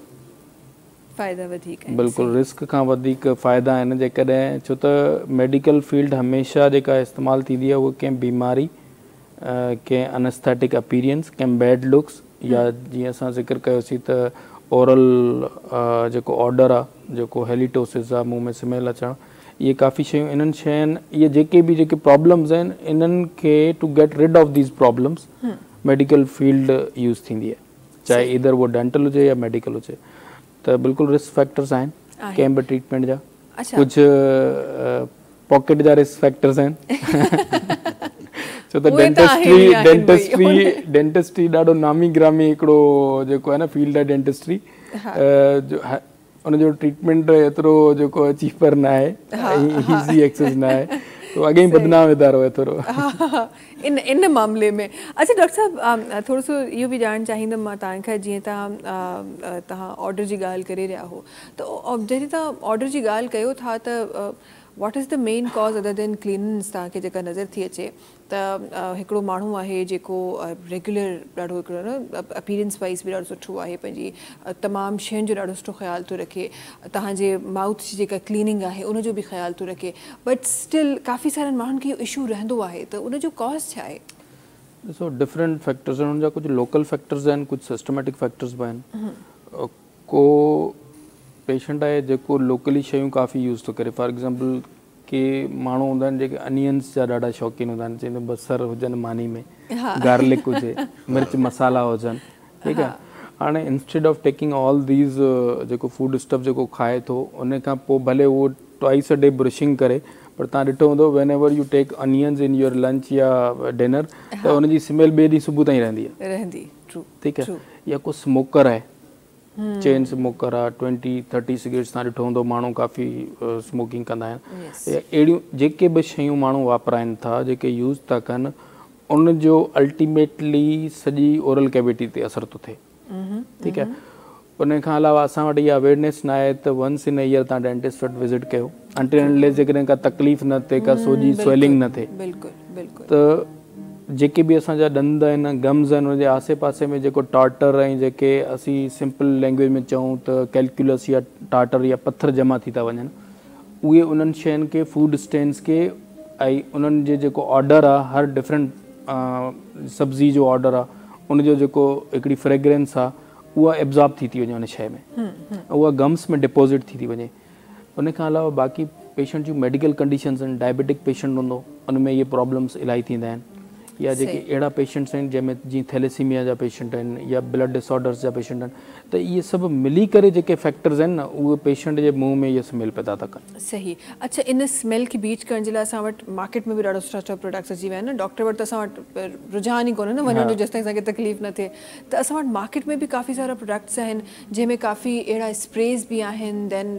S1: فائدا وڌيڪ آهن.
S3: بلڪل رسڪ کان وڌيڪ فائدا آهن جيڪڏهن ڇو ته ميڊيڪل فيلڊ هميشه جيڪا استعمال ٿيندي آهي اها ڪنهن بيماري ڪنهن انسٿيٽڪ اپيرينس ڪنهن بيڊ لڪس يا جيئن اسان ذڪر ڪيوسين ته اورل جيڪو آڊر آهي جيڪو هيليٽوسس آهي منهن ۾ سميل اچڻ اهي ڪافي شيون انهن شين اهي جيڪي به جيڪي پرابلمز آهن انهن کي to get rid of these problems medical field use ٿيندي آهي چاهي ايدر اهو ڊينٽل هجي يا ميڊيڪل هجي ته بلڪل رسڪ فيڪٽرز آهن ڪنهن به ٽريٽمينٽ جا ڪجهه پاڪيٽ جا رسڪ فيڪٽرز آهن ڇو ته ڊينٽسٽري ڊينٽسٽري ڊينٽسٽري ڏاڍو نامي گرامي هڪڙو جيڪو آهي نه فيلڊ آهي ڊينٽسٽري ان جو ٽريٽمينٽ ايترو جيڪو چيپر نه آهي ۽ ايزي ايڪسيس نه آهي ته اڳي ئي بدنام ادارو آهي ٿورو
S1: ان ان معاملي ۾. اڇا ڊاڪٽر صاحب ٿورو سو اهو به ڄاڻڻ چاهيندم مان توهان کان جيئن توهان توهان آرڊر جي ڳالهه ڪري رهيا هو ته جڏهن توهان آرڊر جي ڳالهه ڪيو ٿا ته what is the main cause other than cleanliness توهان کي جيڪا نظر ٿي اچي ته هڪڙو ماڻهو آهي جيڪو ريگيولر ڏاڍو هڪڙو نه اپيرنس وائيز به ڏاڍو سٺو آهي پنهنجي تمام شين جو ڏاڍو سٺو خيال ٿو رکي توهان جي مائوٿ جي جيڪا ڪليننگ آهي ان جو به خيال ٿو رکي بٽ اسٽل ڪافي سارن ماڻهن کي اهو اشو رهندو آهي ته ان جو ڪاز ڇا آهي؟
S3: ڏسو ڊفرنٽ فيڪٽرز آهن ان جا ڪجهه لوڪل فيڪٽرز آهن ڪجهه سسٽميٽڪ فيڪٽرز به آهن ڪو پيشنٽ آهي جيڪو لوڪلي شيون ڪافي يوز ٿو ڪري فار ايگزامپل ڪي ماڻهو هوندا آهن جيڪي انينس جا ڏاڍا شوقين هوندا آهن چوندا آهن بصر هجن ماني ۾ گارلڪ هجي مرچ مصالحا هجن ٺيڪ آهي هاڻي instead of taking all these جيڪو فوڊ اسٽف جيڪو کائي ٿو ان کان پوء ڀلي اهو ٽوائس ا ڊي برشنگ ڪري پر توهان ڏٺو هوندو whenever you take onions in your lunch يا ڊنر ته ان جي سميل ٻئي ڏينهن صبح تائين رهندي آهي
S1: رهندي ٽرو
S3: ٺيڪ آهي يا ڪو سموڪر آهي چين سموڪر آ ٽوئنٽي ٿرٽي سگريٽس توهان ڏٺو هوندو ماڻهو ڪافي سموڪنگ ڪندا آهن يا اهڙيون جيڪي به شيون ماڻهو واپرائن ٿا جيڪي يوز ٿا ڪن ان جو الٽيميٽلي سڄي اورل ڪيويٽي تي اثر ٿو ٿئي ٺيڪ آهي ان کان علاوه اسان وٽ اها اويئرنيس نه آهي ته ونس ان ايئر توهان ڊينٽسٽ وٽ وزٽ ڪيو انٽل انليس جيڪڏهن ڪا تڪليف نه ٿئي ڪا سوڄي سويلنگ نه ٿئي
S1: بلڪل بلڪل
S3: ته جيڪي به اسان جا ڏند آهن گمز آهن ان جي آسي پاسي ۾ جيڪو ٽارٽر ۽ جيڪي اسين سمپل لينگويج ۾ چئون ته ڪيلڪيولس يا ٽارٽر يا پٿر جمع ٿي ٿا وڃن اهي انهن شين کي فوڊ اسٽينس کي ۽ انهن جي جيڪو آرڊر آ هر ڊفرنٽ سبزي جو آرڊر آ ان جو جيڪو هڪڙي فريگرنس آ اها ابزارب ٿي ٿي وڃي ان شي ۾ اها گمس ۾ ڊپوزٽ ٿي ٿي وڃي. ان کان علاوه باقي پيشنٽ جون ميڊيڪل ڪنڊيشنز آهن ڊائبيٽڪ پيشنٽ هوندو ان ۾ اهي پرابلمس الاهي ٿيندا آهن يا جيڪي اهڙا پيشنٽس آهن جنهن ۾ جيئن ٿيليسيميا جا پيشنٽ آهن يا بلڊ ڊس آرڊرس جا پيشنٽ آهن ته اهي سڀ ملي ڪري جيڪي فيڪٽرز آهن نه اهي پيشنٽ جي منهن ۾ اهي سميل پيدا ٿا ڪن.
S1: صحيح اڇا ان سميل کي بيٽ ڪرڻ جي لاء اسان وٽ مارڪيٽ ۾ به ڏاڍا سٺا سٺا پروڊڪٽس اچي ويا آهن نه ڊاڪٽر وٽ ته اسان وٽ رجحان ئي ڪونهي نه وڃڻ جو جيستائين اسان کي تڪليف نه ٿئي ته اسان وٽ مارڪيٽ ۾ به ڪافي سارا پروڊڪٽس آهن جنهن ۾ ڪافي اهڙا اسپريز به آهن then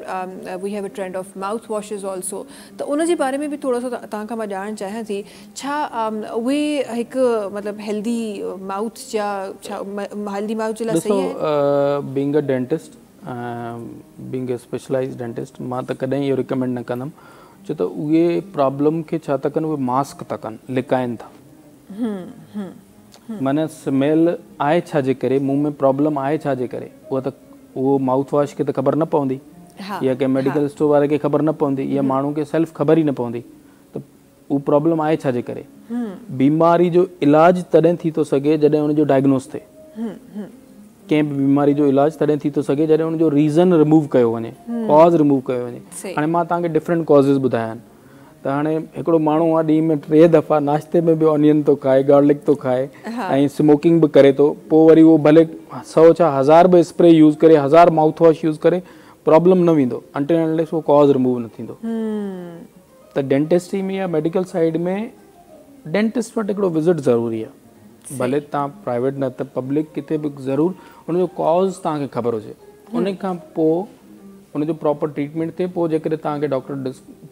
S1: we have a trend of mouth washes also ته ان جي باري ۾ به ٿورو سو توهان کان مان ڄاڻڻ چاهيان ٿي ڇا اهي هڪ مطلب هيلدي مائوٿ جا ڇا هيلدي مائوٿ جي لاء صحيح آهن؟
S3: ڏسو being a dentist being a specialized dentist مان ته ڪڏهن اهو ريڪمينڊ نه ڪندم ڇو ته اهي پرابلم کي ڇا ٿا ڪن اهي ماسڪ ٿا ڪن لڪائن ٿا. معنيٰ سميل آهي ڇا جي ڪري منهن ۾ پرابلم آهي ڇا جي ڪري اها ته اهو مائوٿ واش کي ته خبر نه پوندي يا ڪنهن ميڊيڪل اسٽور واري کي خبر نه پوندي يا ماڻهو کي سيلف خبر ئي نه پوندي ته اهو پرابلم آهي ڇا جي ڪري. بيماري جو علاج تڏهن ٿي ٿو سگهي جڏهن ان جو ڊائگنوز ٿئي. ڪنهن به بيماري جو علاج تڏهن ٿي ٿو سگهي جڏهن ان جو ريزن ريموو ڪيو وڃي ڪاز ريموو ڪيو وڃي. هاڻي مان توهان کي ڊفرنٽ ڪازز ٻڌايا آهن. ته هاڻي هڪڙو ماڻهو آ ڏينهن ۾ ٽي دفعا ناشتي ۾ به اونين ٿو کائي گارلڪ ٿو کائي ۽ سموڪنگ به ڪري ٿو پوء وري اهو ڀلي سو ڇا هزار به اسپري يوز ڪري هزار مائوٿ واش يوز ڪري پرابلم نه ويندو انٽل انليس اهو ڪاز ريموو نه ٿيندو ته ڊينٽسٽري ۾ يا ميڊيڪل سائيڊ ۾ ڊينٽسٽ وٽ هڪڙو وزٽ ضروري آ ڀلي توهان پرائيويٽ نه ته پبلڪ ڪٿي به ضرور ان جو ڪاز توهان کي خبر هجي ان کان پوء ان جو پراپر ٽريٽمينٽ ٿئي پوء جيڪڏهن توهان کي ڊاڪٽر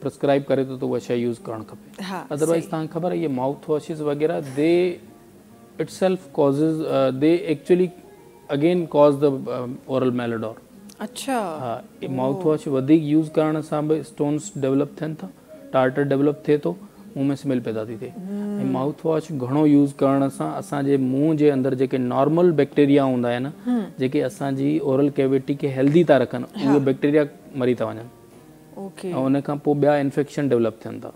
S3: پرسڪرائب ڪري ٿو ته اها شيء يوز ڪرڻ کپي ادروائز توهان کي خبر آهي اهي مائوٿ واشز وغيره they itself causes they actually again cause the oral malodour.
S1: اڇا.
S3: ها مائوٿ واش وڌيڪ يوز ڪرڻ سان به اسٽونس ڊولپ ٿين ٿا. ٽارٽر ڊولپ ٿئي ٿو منهن ۾ سميل پيدا ٿي ٿئي ۽ مائوٿ واش گهڻو يوز ڪرڻ سان اسان جي منهن جي اندر جيڪي نارمل بيڪٽيريا هوندا آهن جيڪي اسان جي اورل ڪيويٽي کي هيلدي ٿا رکن اهي بيڪٽيريا مري ٿا وڃن ۽ ان کان پوء ٻيا انفيڪشن ڊولپ ٿين ٿا.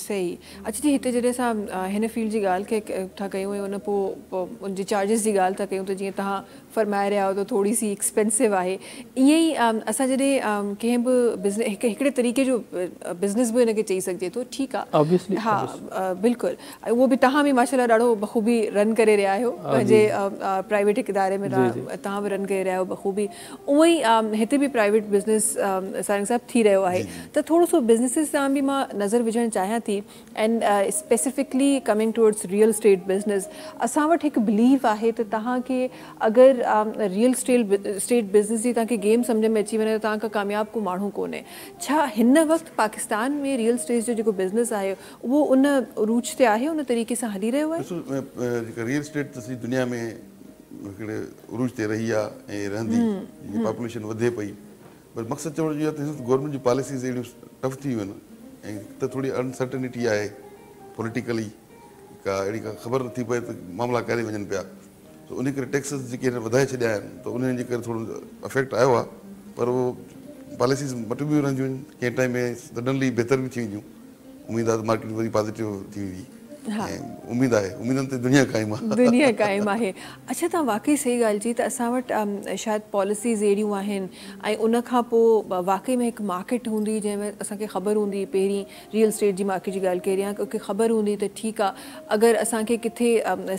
S1: صحيح اڇا جي هتي جڏهن اسان هن فيلڊ جي ڳالهه کي ٿا ڪيون ۽ ان پوء ان جي چارجز جي ڳالهه ٿا ڪيون ته جيئن توهان فرمائي رهيا آهيو ته ٿوري سي ايڪسپينسو آهي ائين ئي اسان جڏهن ڪنهن به بزنس هڪ هڪڙي طريقي جو بزنس به ان کي چئي سگهجي ٿو ٺيڪ آهي ها بلڪل اهو به توهان به ماشاء الله ڏاڍو بخوبي رن ڪري رهيا آهيو پنهنجي پرائيويٽ هڪ اداري ۾ توهان به رن ڪري رهيا آهيو بخوبي اونئن ئي هتي به پرائيويٽ بزنس سارنگ صاحب ٿي رهيو آهي ته ٿورو سو بزنسز تان به مان نظر وجهڻ چاهيان ٿي and specifically coming towards real estate business اسان وٽ هڪ بليف آهي ته توهان کي اگر ريئل اسٽيٽ بزنس جي توهان کي گيم سمجهه ۾ اچي وڃي ته توهان کان ڪامياب ڪو ماڻهو ڪونهي ڇا هن وقت پاڪستان ۾ ريئل اسٽيٽ جو جيڪو بزنس آهي اهو ان عروج تي آهي ان طريقي سان هلي رهيو آهي؟
S2: ڏسو جيڪا ريئل اسٽيٽ ته سڄي دنيا ۾ هڪڙي عروج تي رهي آهي ۽ رهندي جيئن پاپوليشن وڌي پئي پر مقصد چوڻ جو اهو آهي ته هن وقت گورنمينٽ جون پاليسيز اهڙيون ٽف ٿي ويون آهن ۽ هڪ ته ٿوري انسرٽنٽي آهي پوليٽيڪلي ڪا اهڙي ڪا خبر نٿي پئي ته معاملا ڪاڏي وڃن پيا سو انهي ڪري ٽيڪسز جيڪي هن وڌائي ڇڏيا آهن ته انهن جي ڪري ٿورو افيڪٽ آيو آهي پر اهو پاليسيز مٽبيون رهنديون آهن ڪنهن ٽائيم ۾ سڊنلي بهتر به ٿي وينديون اميد آهي ته مارڪيٽ وري پازيٽو ٿي ويندي ۽ اميد آهي اميدن تي دنيا قائم آهي.
S1: دنيا قائم آهي. اڇا توهان واقعي صحيح ڳالهه چئي ته اسان وٽ شايد پاليسيز اهڙيون آهن ۽ ان کان پوء واقعي ۾ هڪ مارڪيٽ هوندي جنهن ۾ اسان کي خبر هوندي پهرين ريئل اسٽيٽ جي مارڪيٽ جي ڳالهه ڪري رهيا آهيان خبر هوندي ته ٺيڪ آهي اگر اسان کي ڪٿي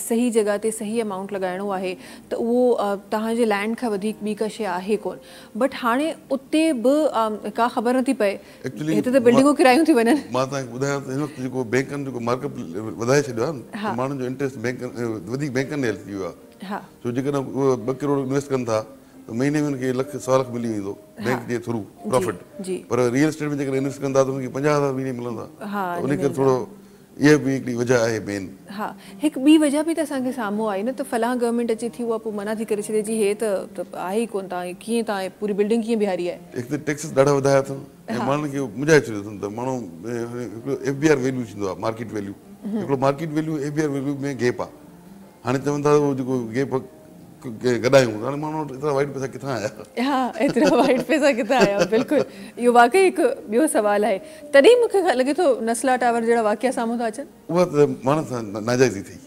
S1: صحيح جڳهه تي صحيح امائونٽ لڳائڻو آهي ته اهو توهان جي لينڊ کان وڌيڪ ٻي ڪا شيء آهي ڪونه بٽ هاڻي اتي به ڪا خبر نٿي پئي
S2: ايڪچولي
S1: هتي ته بلڊنگون ڪرايون ٿي وڃن.
S2: مان توهان کي ٻڌايان ته هن وقت جيڪو بينڪن جيڪو مارڪ اپ وڌائي ڇڏيو آهي نه ته ماڻهن جو انٽريسٽ بينڪن وڌيڪ بينڪن ڏي ٿي ويو آهي ڇو جيڪڏهن اهي 2 ڪروڙ انويسٽ ڪن ٿا ته مهيني ۾ انهن کي لک سوا لک ملي ويندو بينڪ جي ٿرو پرافٽ پر ريئل اسٽيٽ ۾ جيڪڏهن انويسٽ ڪن ٿا ته انهن کي 50 هزار مهيني ملندا ته ان ڪري ٿورو اها به هڪڙي وجهه آهي مين.
S1: ها هڪ ٻي وجهه به ته اسان کي سامهون آئي نه ته فلان گورنمينٽ اچي ٿي اها پوء منع ٿي ڪري ڇڏي جي هي ته آهي ئي ڪونه توهان ڪيئن توهان پوري بلڊنگ ڪيئن بيهاري آهي.
S2: هڪ ته ٽيڪسز ڏاڍا وڌايا اٿن ۽ ماڻهن کي منجهائي ڇڏيو اٿن ته ماڻهو هڪڙو ايف بي آر ويليو ٿيندو آهي مارڪيٽ ويليو هڪڙو market value F B R value ۾ gap آهي هاڻي چون ٿا اهو جيڪو گيپ گڏ آهيون، هاڻي ماڻهن وٽ ايترا وائيٽ پئسا ڪٿان آيا؟
S1: ها، ايترا وائيٽ پئسا ڪٿان آيا؟ بلڪل، اهو واقعي هڪ ٻيو سوال آهي. تڏهن مون کي لڳي ٿو نسلا ٽاور جهڙا واقعا سامهون ٿا اچن.
S2: اها ته ماڻهن سان ناجائزي ٿي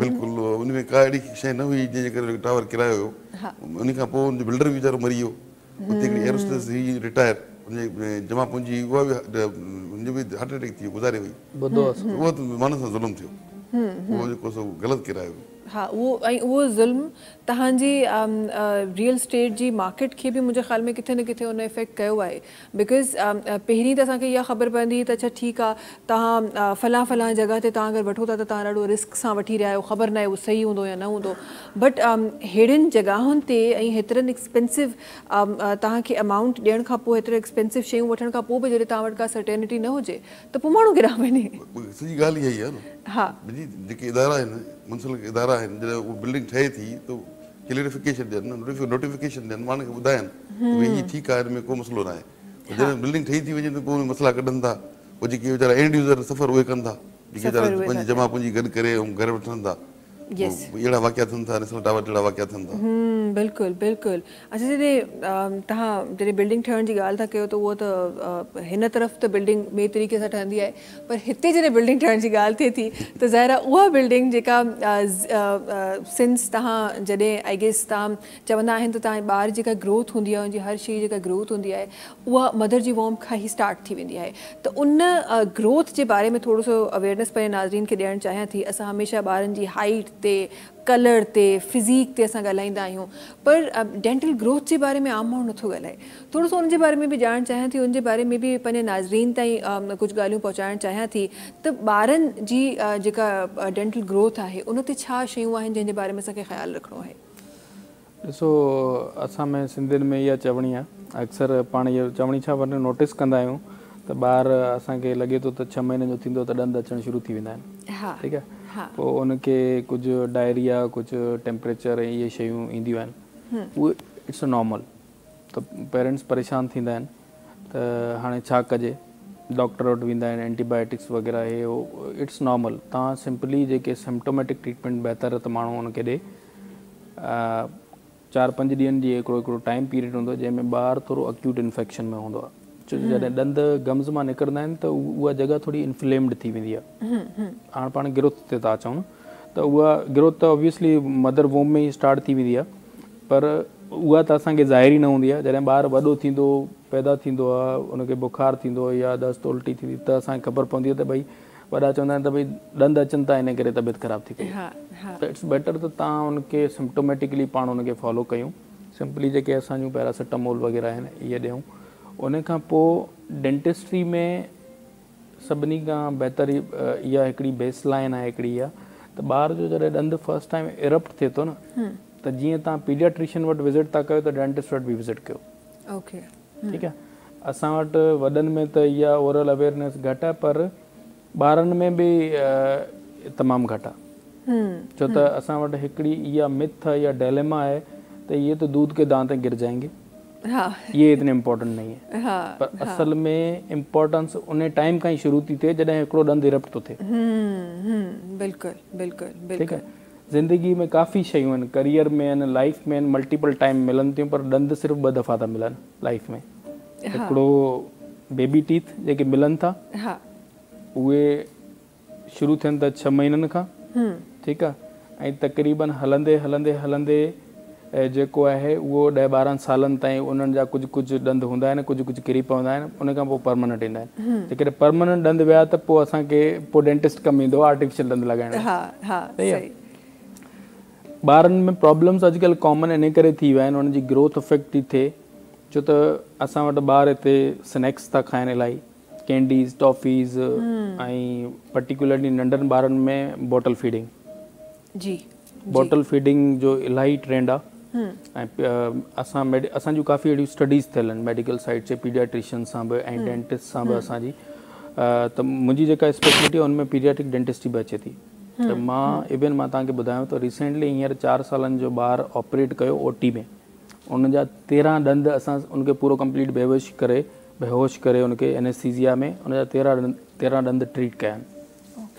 S2: بلڪل. ان ۾ ڪا اهڙي شيء نه هئي جنهن جي ڪري ٽاور ڪرايو ويو. ان کان پوء ان جو بلڊر به ويچارو مري ويو. اتي هڪڙي ايئر هوسٽس هئي رٽائر، ان جي جمع پونجي اها به، ان جو به هارٽ اٽيڪ ٿي ويو، گذاري وئي.
S3: ٻڌو اسان.
S2: اهو ته ماڻهن سان ظلم ٿيو، اهو جيڪو سو غلط ڪرايو ويو.
S1: ها، اهو ۽ اهو ظلم توهان جي ريئل اسٽيٽ جي مارڪيٽ کي به منهنجي خيال ۾ ڪٿي نه ڪٿي ان افيڪٽ ڪيو آهي، because پهرين ته اسان کي اها خبر پوندي هئي ته اڇا ٺيڪ آهي، توهان فلان فلان جڳهه تي توهان اگر وٺو ٿا ته توهان ڏاڍو رسڪ سان وٺي رهيا آهيو، خبر ناهي اهو صحيح هوندو يا نه هوندو، بٽ ههڙين جڳهن تي ۽ هيترن ايڪسپينسو توهان کي امائونٽ ڏيڻ کان پوء، هيترو ايڪسپينسو شيون وٺڻ کان پوء به جڏهن توهان وٽ ڪا سرٽينٽي نه هجي ته پوء ماڻهو ڪيڏانهن وڃي؟
S2: سڄي ڳالهه اها ئي آهي نه. جي جيڪي ادارا آهن، منسلڪ ادارا آهن، جڏهن اها بلڊنگ ٺهي ٿي ته ڪليريفڪيشن ڏين، نوٽيفڪيشن ڏين، ماڻهن کي ٻڌائين ته ڀئي هي ٺيڪ آهي، هن ۾ ڪو مسئلو ناهي. پر جڏهن بلڊنگ ٺهي ٿي وڃي ته پوء ان ۾ مسئلا ڪڍن ٿا. پوء جيڪي ويچارا اينڊ يوزر سفر اهي ڪن ٿا، جيڪي ويچارا پنهنجي جمع پونجي گڏ ڪري ۽ گهر وٺن ٿا. اهڙا واقعا ٿين ٿا، نيشنل ٽاور جهڙا واقعا ٿين ٿا.
S1: بلڪل بلڪل. اڇا، جڏهن توهان جڏهن بلڊنگ ٺهڻ جي ڳالهه ٿا ڪيو ته اهو ته هن طرف ته بلڊنگ ٻئي طريقي سان ٺهندي آهي، پر هتي جڏهن بلڊنگ ٺهڻ جي ڳالهه ٿئي ٿي ته ظاهر آهي اها بلڊنگ جيڪا سنس توهان جڏهن I guess توهان چوندا آهن ته توهان ٻار جيڪا گروٿ هوندي آهي، ان جي هر شيء جيڪا گروٿ هوندي آهي اها مدر جي ووم کان ئي اسٽارٽ ٿي ويندي آهي، ته ان گروٿ جي باري ۾ ٿورو سو اويئرنيس پنهنجي ناظرين کي ڏيڻ چاهيان ٿي. اسان هميشه ٻارن جي هائيٽ تي، ڪلر تي، فزيڪ تي اسان ڳالهائيندا آهيون، پر ڊينٽل گروٿ جي باري ۾ عام ماڻهو نٿو ڳالهائي. ٿورو سو ان جي باري ۾ به ڄاڻڻ چاهيان ٿي، ان جي باري ۾ به پنهنجي ناظرين تائين ڪجهه ڳالهيون پهچائڻ چاهيان ٿي ته ٻارن جي جيڪا ڊينٽل گروٿ آهي ان تي ڇا شيون آهن جنهن جي باري ۾ اسان کي خيال رکڻو آهي.
S3: ڏسو، اسان ۾ سنڌين ۾ اها چوڻي آهي، اڪثر پاڻ اهو چوڻي ڇا وري نوٽيس ڪندا آهيون ته ٻار اسان کي لڳي ٿو ته 6 مهينن جو ٿيندو ته ڏند اچڻ شروع ٿي ويندا آهن، ٺيڪ آهي، پوء ان کي ڪجهه ڊائريا، ڪجهه ٽيمپريچر ۽ اهي شيون اينديون آهن، اهي it's normal. ته پيرنٽس پريشان ٿيندا آهن ته هاڻي ڇا ڪجي، ڊاڪٽر وٽ ويندا آهن، اينٽي بايوٽڪس وغيره هي هو، it's normal. توهان سمپلي جيڪي سمپٽوميٽڪ ٽريٽمينٽ بهتر ته ماڻهو ان کي ڏي. 4-5 ڏينهن جي هڪڙو هڪڙو ٽائيم پيريڊ هوندو آهي جنهن ۾ ٻار ٿورو اڪيوٽ انفيڪشن ۾ هوندو آهي، ڇو جو جڏهن ڏند گمز مان نڪرندا آهن ته اها جڳهه ٿوري انفليمڊ ٿي ويندي آهي. هاڻ پاڻ گروٿ تي ٿا اچون ته اها گروٿ ته اوبويسلي مدر ووم ۾ ئي اسٽارٽ ٿي ويندي آهي، پر اها ته اسان کي ظاهر ئي نه هوندي آهي. جڏهن ٻار وڏو ٿيندو، پيدا ٿيندو آهي، ان کي بخار ٿيندو يا دست الٽي ٿيندي ته اسان کي خبر پوندي آهي ته ڀئي وڏا چوندا آهن ته ڀئي ڏند اچن ٿا ان ڪري طبيعت خراب ٿي پئي آهي، ته it's better ته توهان ان کي سمپٽوميٽڪلي پاڻ ان کي فالو ڪيون. سمپلي جيڪي اسان جون پيراسيٽامول وغيره آهن اهي ڏيون. ان کان پوء ڊينٽسٽري ۾ سڀني کان بهتر اها هڪڙي بيس لائن آهي هڪڙي اها ته ٻار جو جڏهن ڏند فرسٽ ٽائيم ارپٽ ٿئي ٿو نه ته جيئن توهان پيڊياٽريشن وٽ وزٽ ٿا ڪيو ته ڊينٽسٽ وٽ به وزٽ ڪيو. ٺيڪ آهي، اسان وٽ وڏن ۾ ته اها اورل اويئرنيس گهٽ آهي پر ٻارن ۾ به تمام گهٽ آهي، ڇو ته اسان وٽ هڪڙي اها مٿ يا ڊيليما آهي ته اهي ته دودھ ڪي دانت گر جائينگي، اهي اتني امپورٽنٽ نهين هي، پر اصل ۾ امپورٽنس ان ٽائيم کان ئي شروع ٿي ٿئي جڏهن هڪڙو ڏند ارپٽ ٿو ٿئي.
S1: بلڪل بلڪل
S3: بلڪل. ٺيڪ آهي، زندگي ۾ ڪافي شيون آهن، ڪريئر ۾ آهن، لائيف ۾ آهن، ملٽيپل ٽائيم ملن ٿيون، پر ڏند صرف ٻه دفعا ٿا ملن لائيف ۾، هڪڙو بيبي ٽيٿ جيڪي ملن ٿا اهي شروع ٿين ٿا 6 مهينن کان، ٺيڪ آهي، ۽ تقريبن هلندي هلندي هلندي جيڪو آهي اهو 10 12 سالن تائين انهن جا ڪجهه ڪجهه ڏند هوندا آهن، ڪجهه ڪجهه ڪري پوندا آهن، ان کان پوء پرماننٽ ايندا آهن. جيڪڏهن پرماننٽ ڏند ويا ته پوء اسان کي پوء ڊينٽسٽ ڪم ايندو آرٽيفيشل ڏند لڳائڻ ۾. صحيح آهي. ٻارن ۾ پرابلمس اڄڪلهه ڪامن انهي ڪري ٿي ويا آهن، انهن جي گروٿ افيڪٽ ٿي ٿئي، ڇو ته اسان وٽ ٻار هتي سنيڪس ٿا کائن الاهي، ڪينڊيز، ٽافيز ۽ پرٽيڪولرلي ننڍن ٻارن ۾ بوٽل فيڊنگ.
S1: جي.
S3: بوٽل فيڊنگ جو الاهي ٽرينڊ آ ۽ اسان اسان جون ڪافي اهڙيون اسٽڊيز ٿيل آهن ميڊيڪل سائيڊ سي، پيڊياٽريشن سان به ۽ ڊينٽسٽ سان به اسان جي. ته منهنجي جيڪا اسپيشلٽي آ ان ۾ پيڊياٽرڪ ڊينٽسٽري به اچي ٿي، ته مان ايون مان توهان کي ٻڌايان ته ريسينٽلي هينئر 4 سالن جو ٻار آپريٽ ڪيو او ٽي ۾، ان جا 13 ڏند اسان ان کي پورو ڪمپليٽ بيهوش ڪري، بيهوش ڪري ان کي اينيسٿيزيا ۾ ان جا 13 ڏند ٽريٽ ڪيا آهن.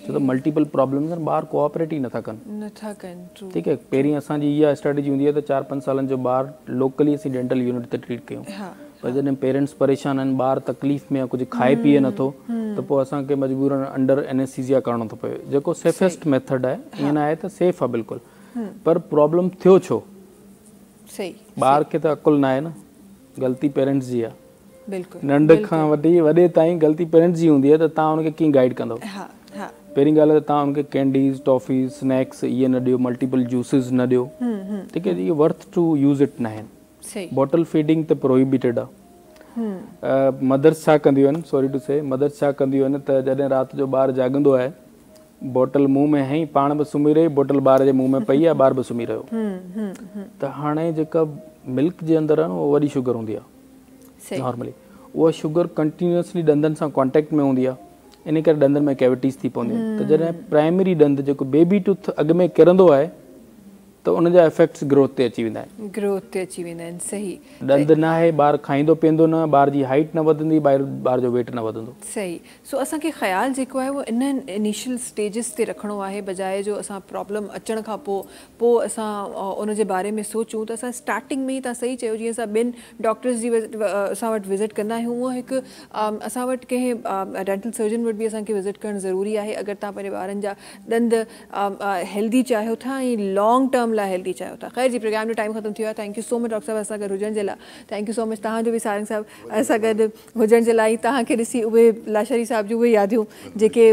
S3: ڇو ته ملٽيپل پرابلمز آهن ٻار ڪوآپريٽ ئي نٿا ڪن.
S1: نٿا ڪن ٽرو.
S3: ٺيڪ آهي پهرين اسان جي اها اسٽريٽجي هوندي آهي ته 4 5 سالن جو ٻار لوڪلي اسين ڊينٽل يونٽ تي ٽريٽ ڪيون پر جڏهن پيرنٽس پريشان آهن ٻار تڪليف ۾ آهي ڪجهه کائي پيئي نٿو ته پوء اسان کي مجبورن انڊر انيسٿيزيا ڪرڻو ٿو پوي جيڪو سيفيسٽ ميٿڊ آهي ائين نه آهي ته سيف آهي بلڪل پر پرابلم ٿيو ڇو ٻار کي ته عقل ناهي نه غلطي پيرنٽس جي آهي.
S1: بلڪل
S3: ننڍ کان وٺي وڏي تائين غلطي پيرنٽس جي هوندي آهي ته توهان ان کي ڪيئن گائيڊ ڪندؤ. پهرين ڳالهه ته توهان ان کي ڪينڊيز، ٽافيز، اسنيڪس اهي نه ڏيو، ملٽيپل جوسز نه ڏيو ٺيڪ آهي اهي ورٿ ٽو يوز it ناهن. بوٽل فيڊنگ ته پروهيبيٽيڊ آهي. مدرس ڇا ڪنديون آهن سوري ٽو سي مدرس ڇا ڪنديون آهن ته جڏهن رات جو ٻار جاڳندو آهي بوٽل منهن ۾ هنئي پاڻ به سمهي رهي بوٽل ٻار جي منهن ۾ پئي آهي ٻار به سمهي رهيو ته هاڻي جيڪا ملڪ جي اندر آهي نه اها وڏي شگر هوندي آهي. نارملي اها شگر ڪنٽينيوسلي ڏندن سان ڪانٽيڪٽ ۾ هوندي آهي ان ڪري ڏندن ۾ ڪيوٽيز ٿي پونديون آهن ته جڏهن پرائمري ڏند جيڪو بيبي ٽوٿ اڳ ۾ ڪرندو آهي ته ان جا افيڪٽس گروٿ تي اچي ويندا آهن.
S1: گروٿ تي اچي ويندا آهن صحيح.
S3: ڏند نه آهي ٻار کائيندو پيئندو نه ٻار جي هائيٽ نه وڌندي ٻار جو ويٽ نه وڌندو.
S1: صحيح سو اسان کي خيال جيڪو آهي اهو انهن انيشل اسٽيجز تي رکڻو آهي بجاء جو اسان پرابلم اچڻ کان پوء پوء اسان ان جي باري ۾ سوچون ته اسان اسٽارٽنگ ۾ ئي توهان صحيح چيو جيئن اسان ٻين ڊاڪٽرز جي اسان وٽ وزٽ ڪندا آهيون اونئن هڪ اسان وٽ ڪنهن ڊينٽل سرجن وٽ به اسان کي وزٽ ڪرڻ ضروري آهي اگر توهان پنهنجي ٻارن جا ڏند هيلدي چاهيو ٿا ۽ لانگ ٽرم لاء هيلدي چاهيو ٿا خير جي پروگرام جو ٽائيم ختم ٿي ويو آهي thank you so much doctor صاحب اسان سان گڏ هجڻ جي لاء thank you so مچ توهان جو به سارنگ صاحب اسان گڏ هجڻ جي لاء توهان کي ڏسي اهي لاشاري صاحب جون اهي ياديون جيڪي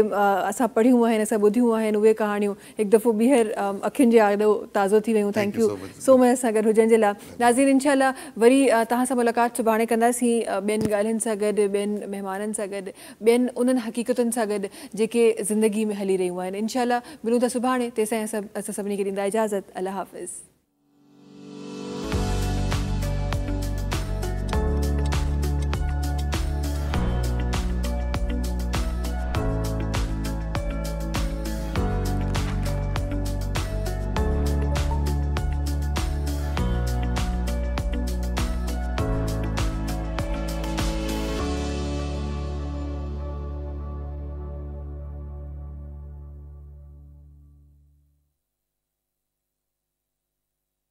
S1: اسان پڙهيون آهن اسان ٻڌيون آهن اهي ڪهاڻيون هڪ دفعو ٻيهر اکين جي آڏو تازو ٿي ويون thank you so مچ اسان گڏ هجڻ جي لاء ناظرين انشاء الله وري توهان سان ملاقات سڀاڻي ڪنداسين ٻين ڳالهين سان گڏ ٻين مهمانن سان گڏ ٻين انهن حقيقتن سان گڏ جيڪي زندگي ۾ هلي رهيون آهن انشاء الله ملون ٿا سڀاڻي تيسين اسان سڀني کي ڏيندا اجازت الله حافظ.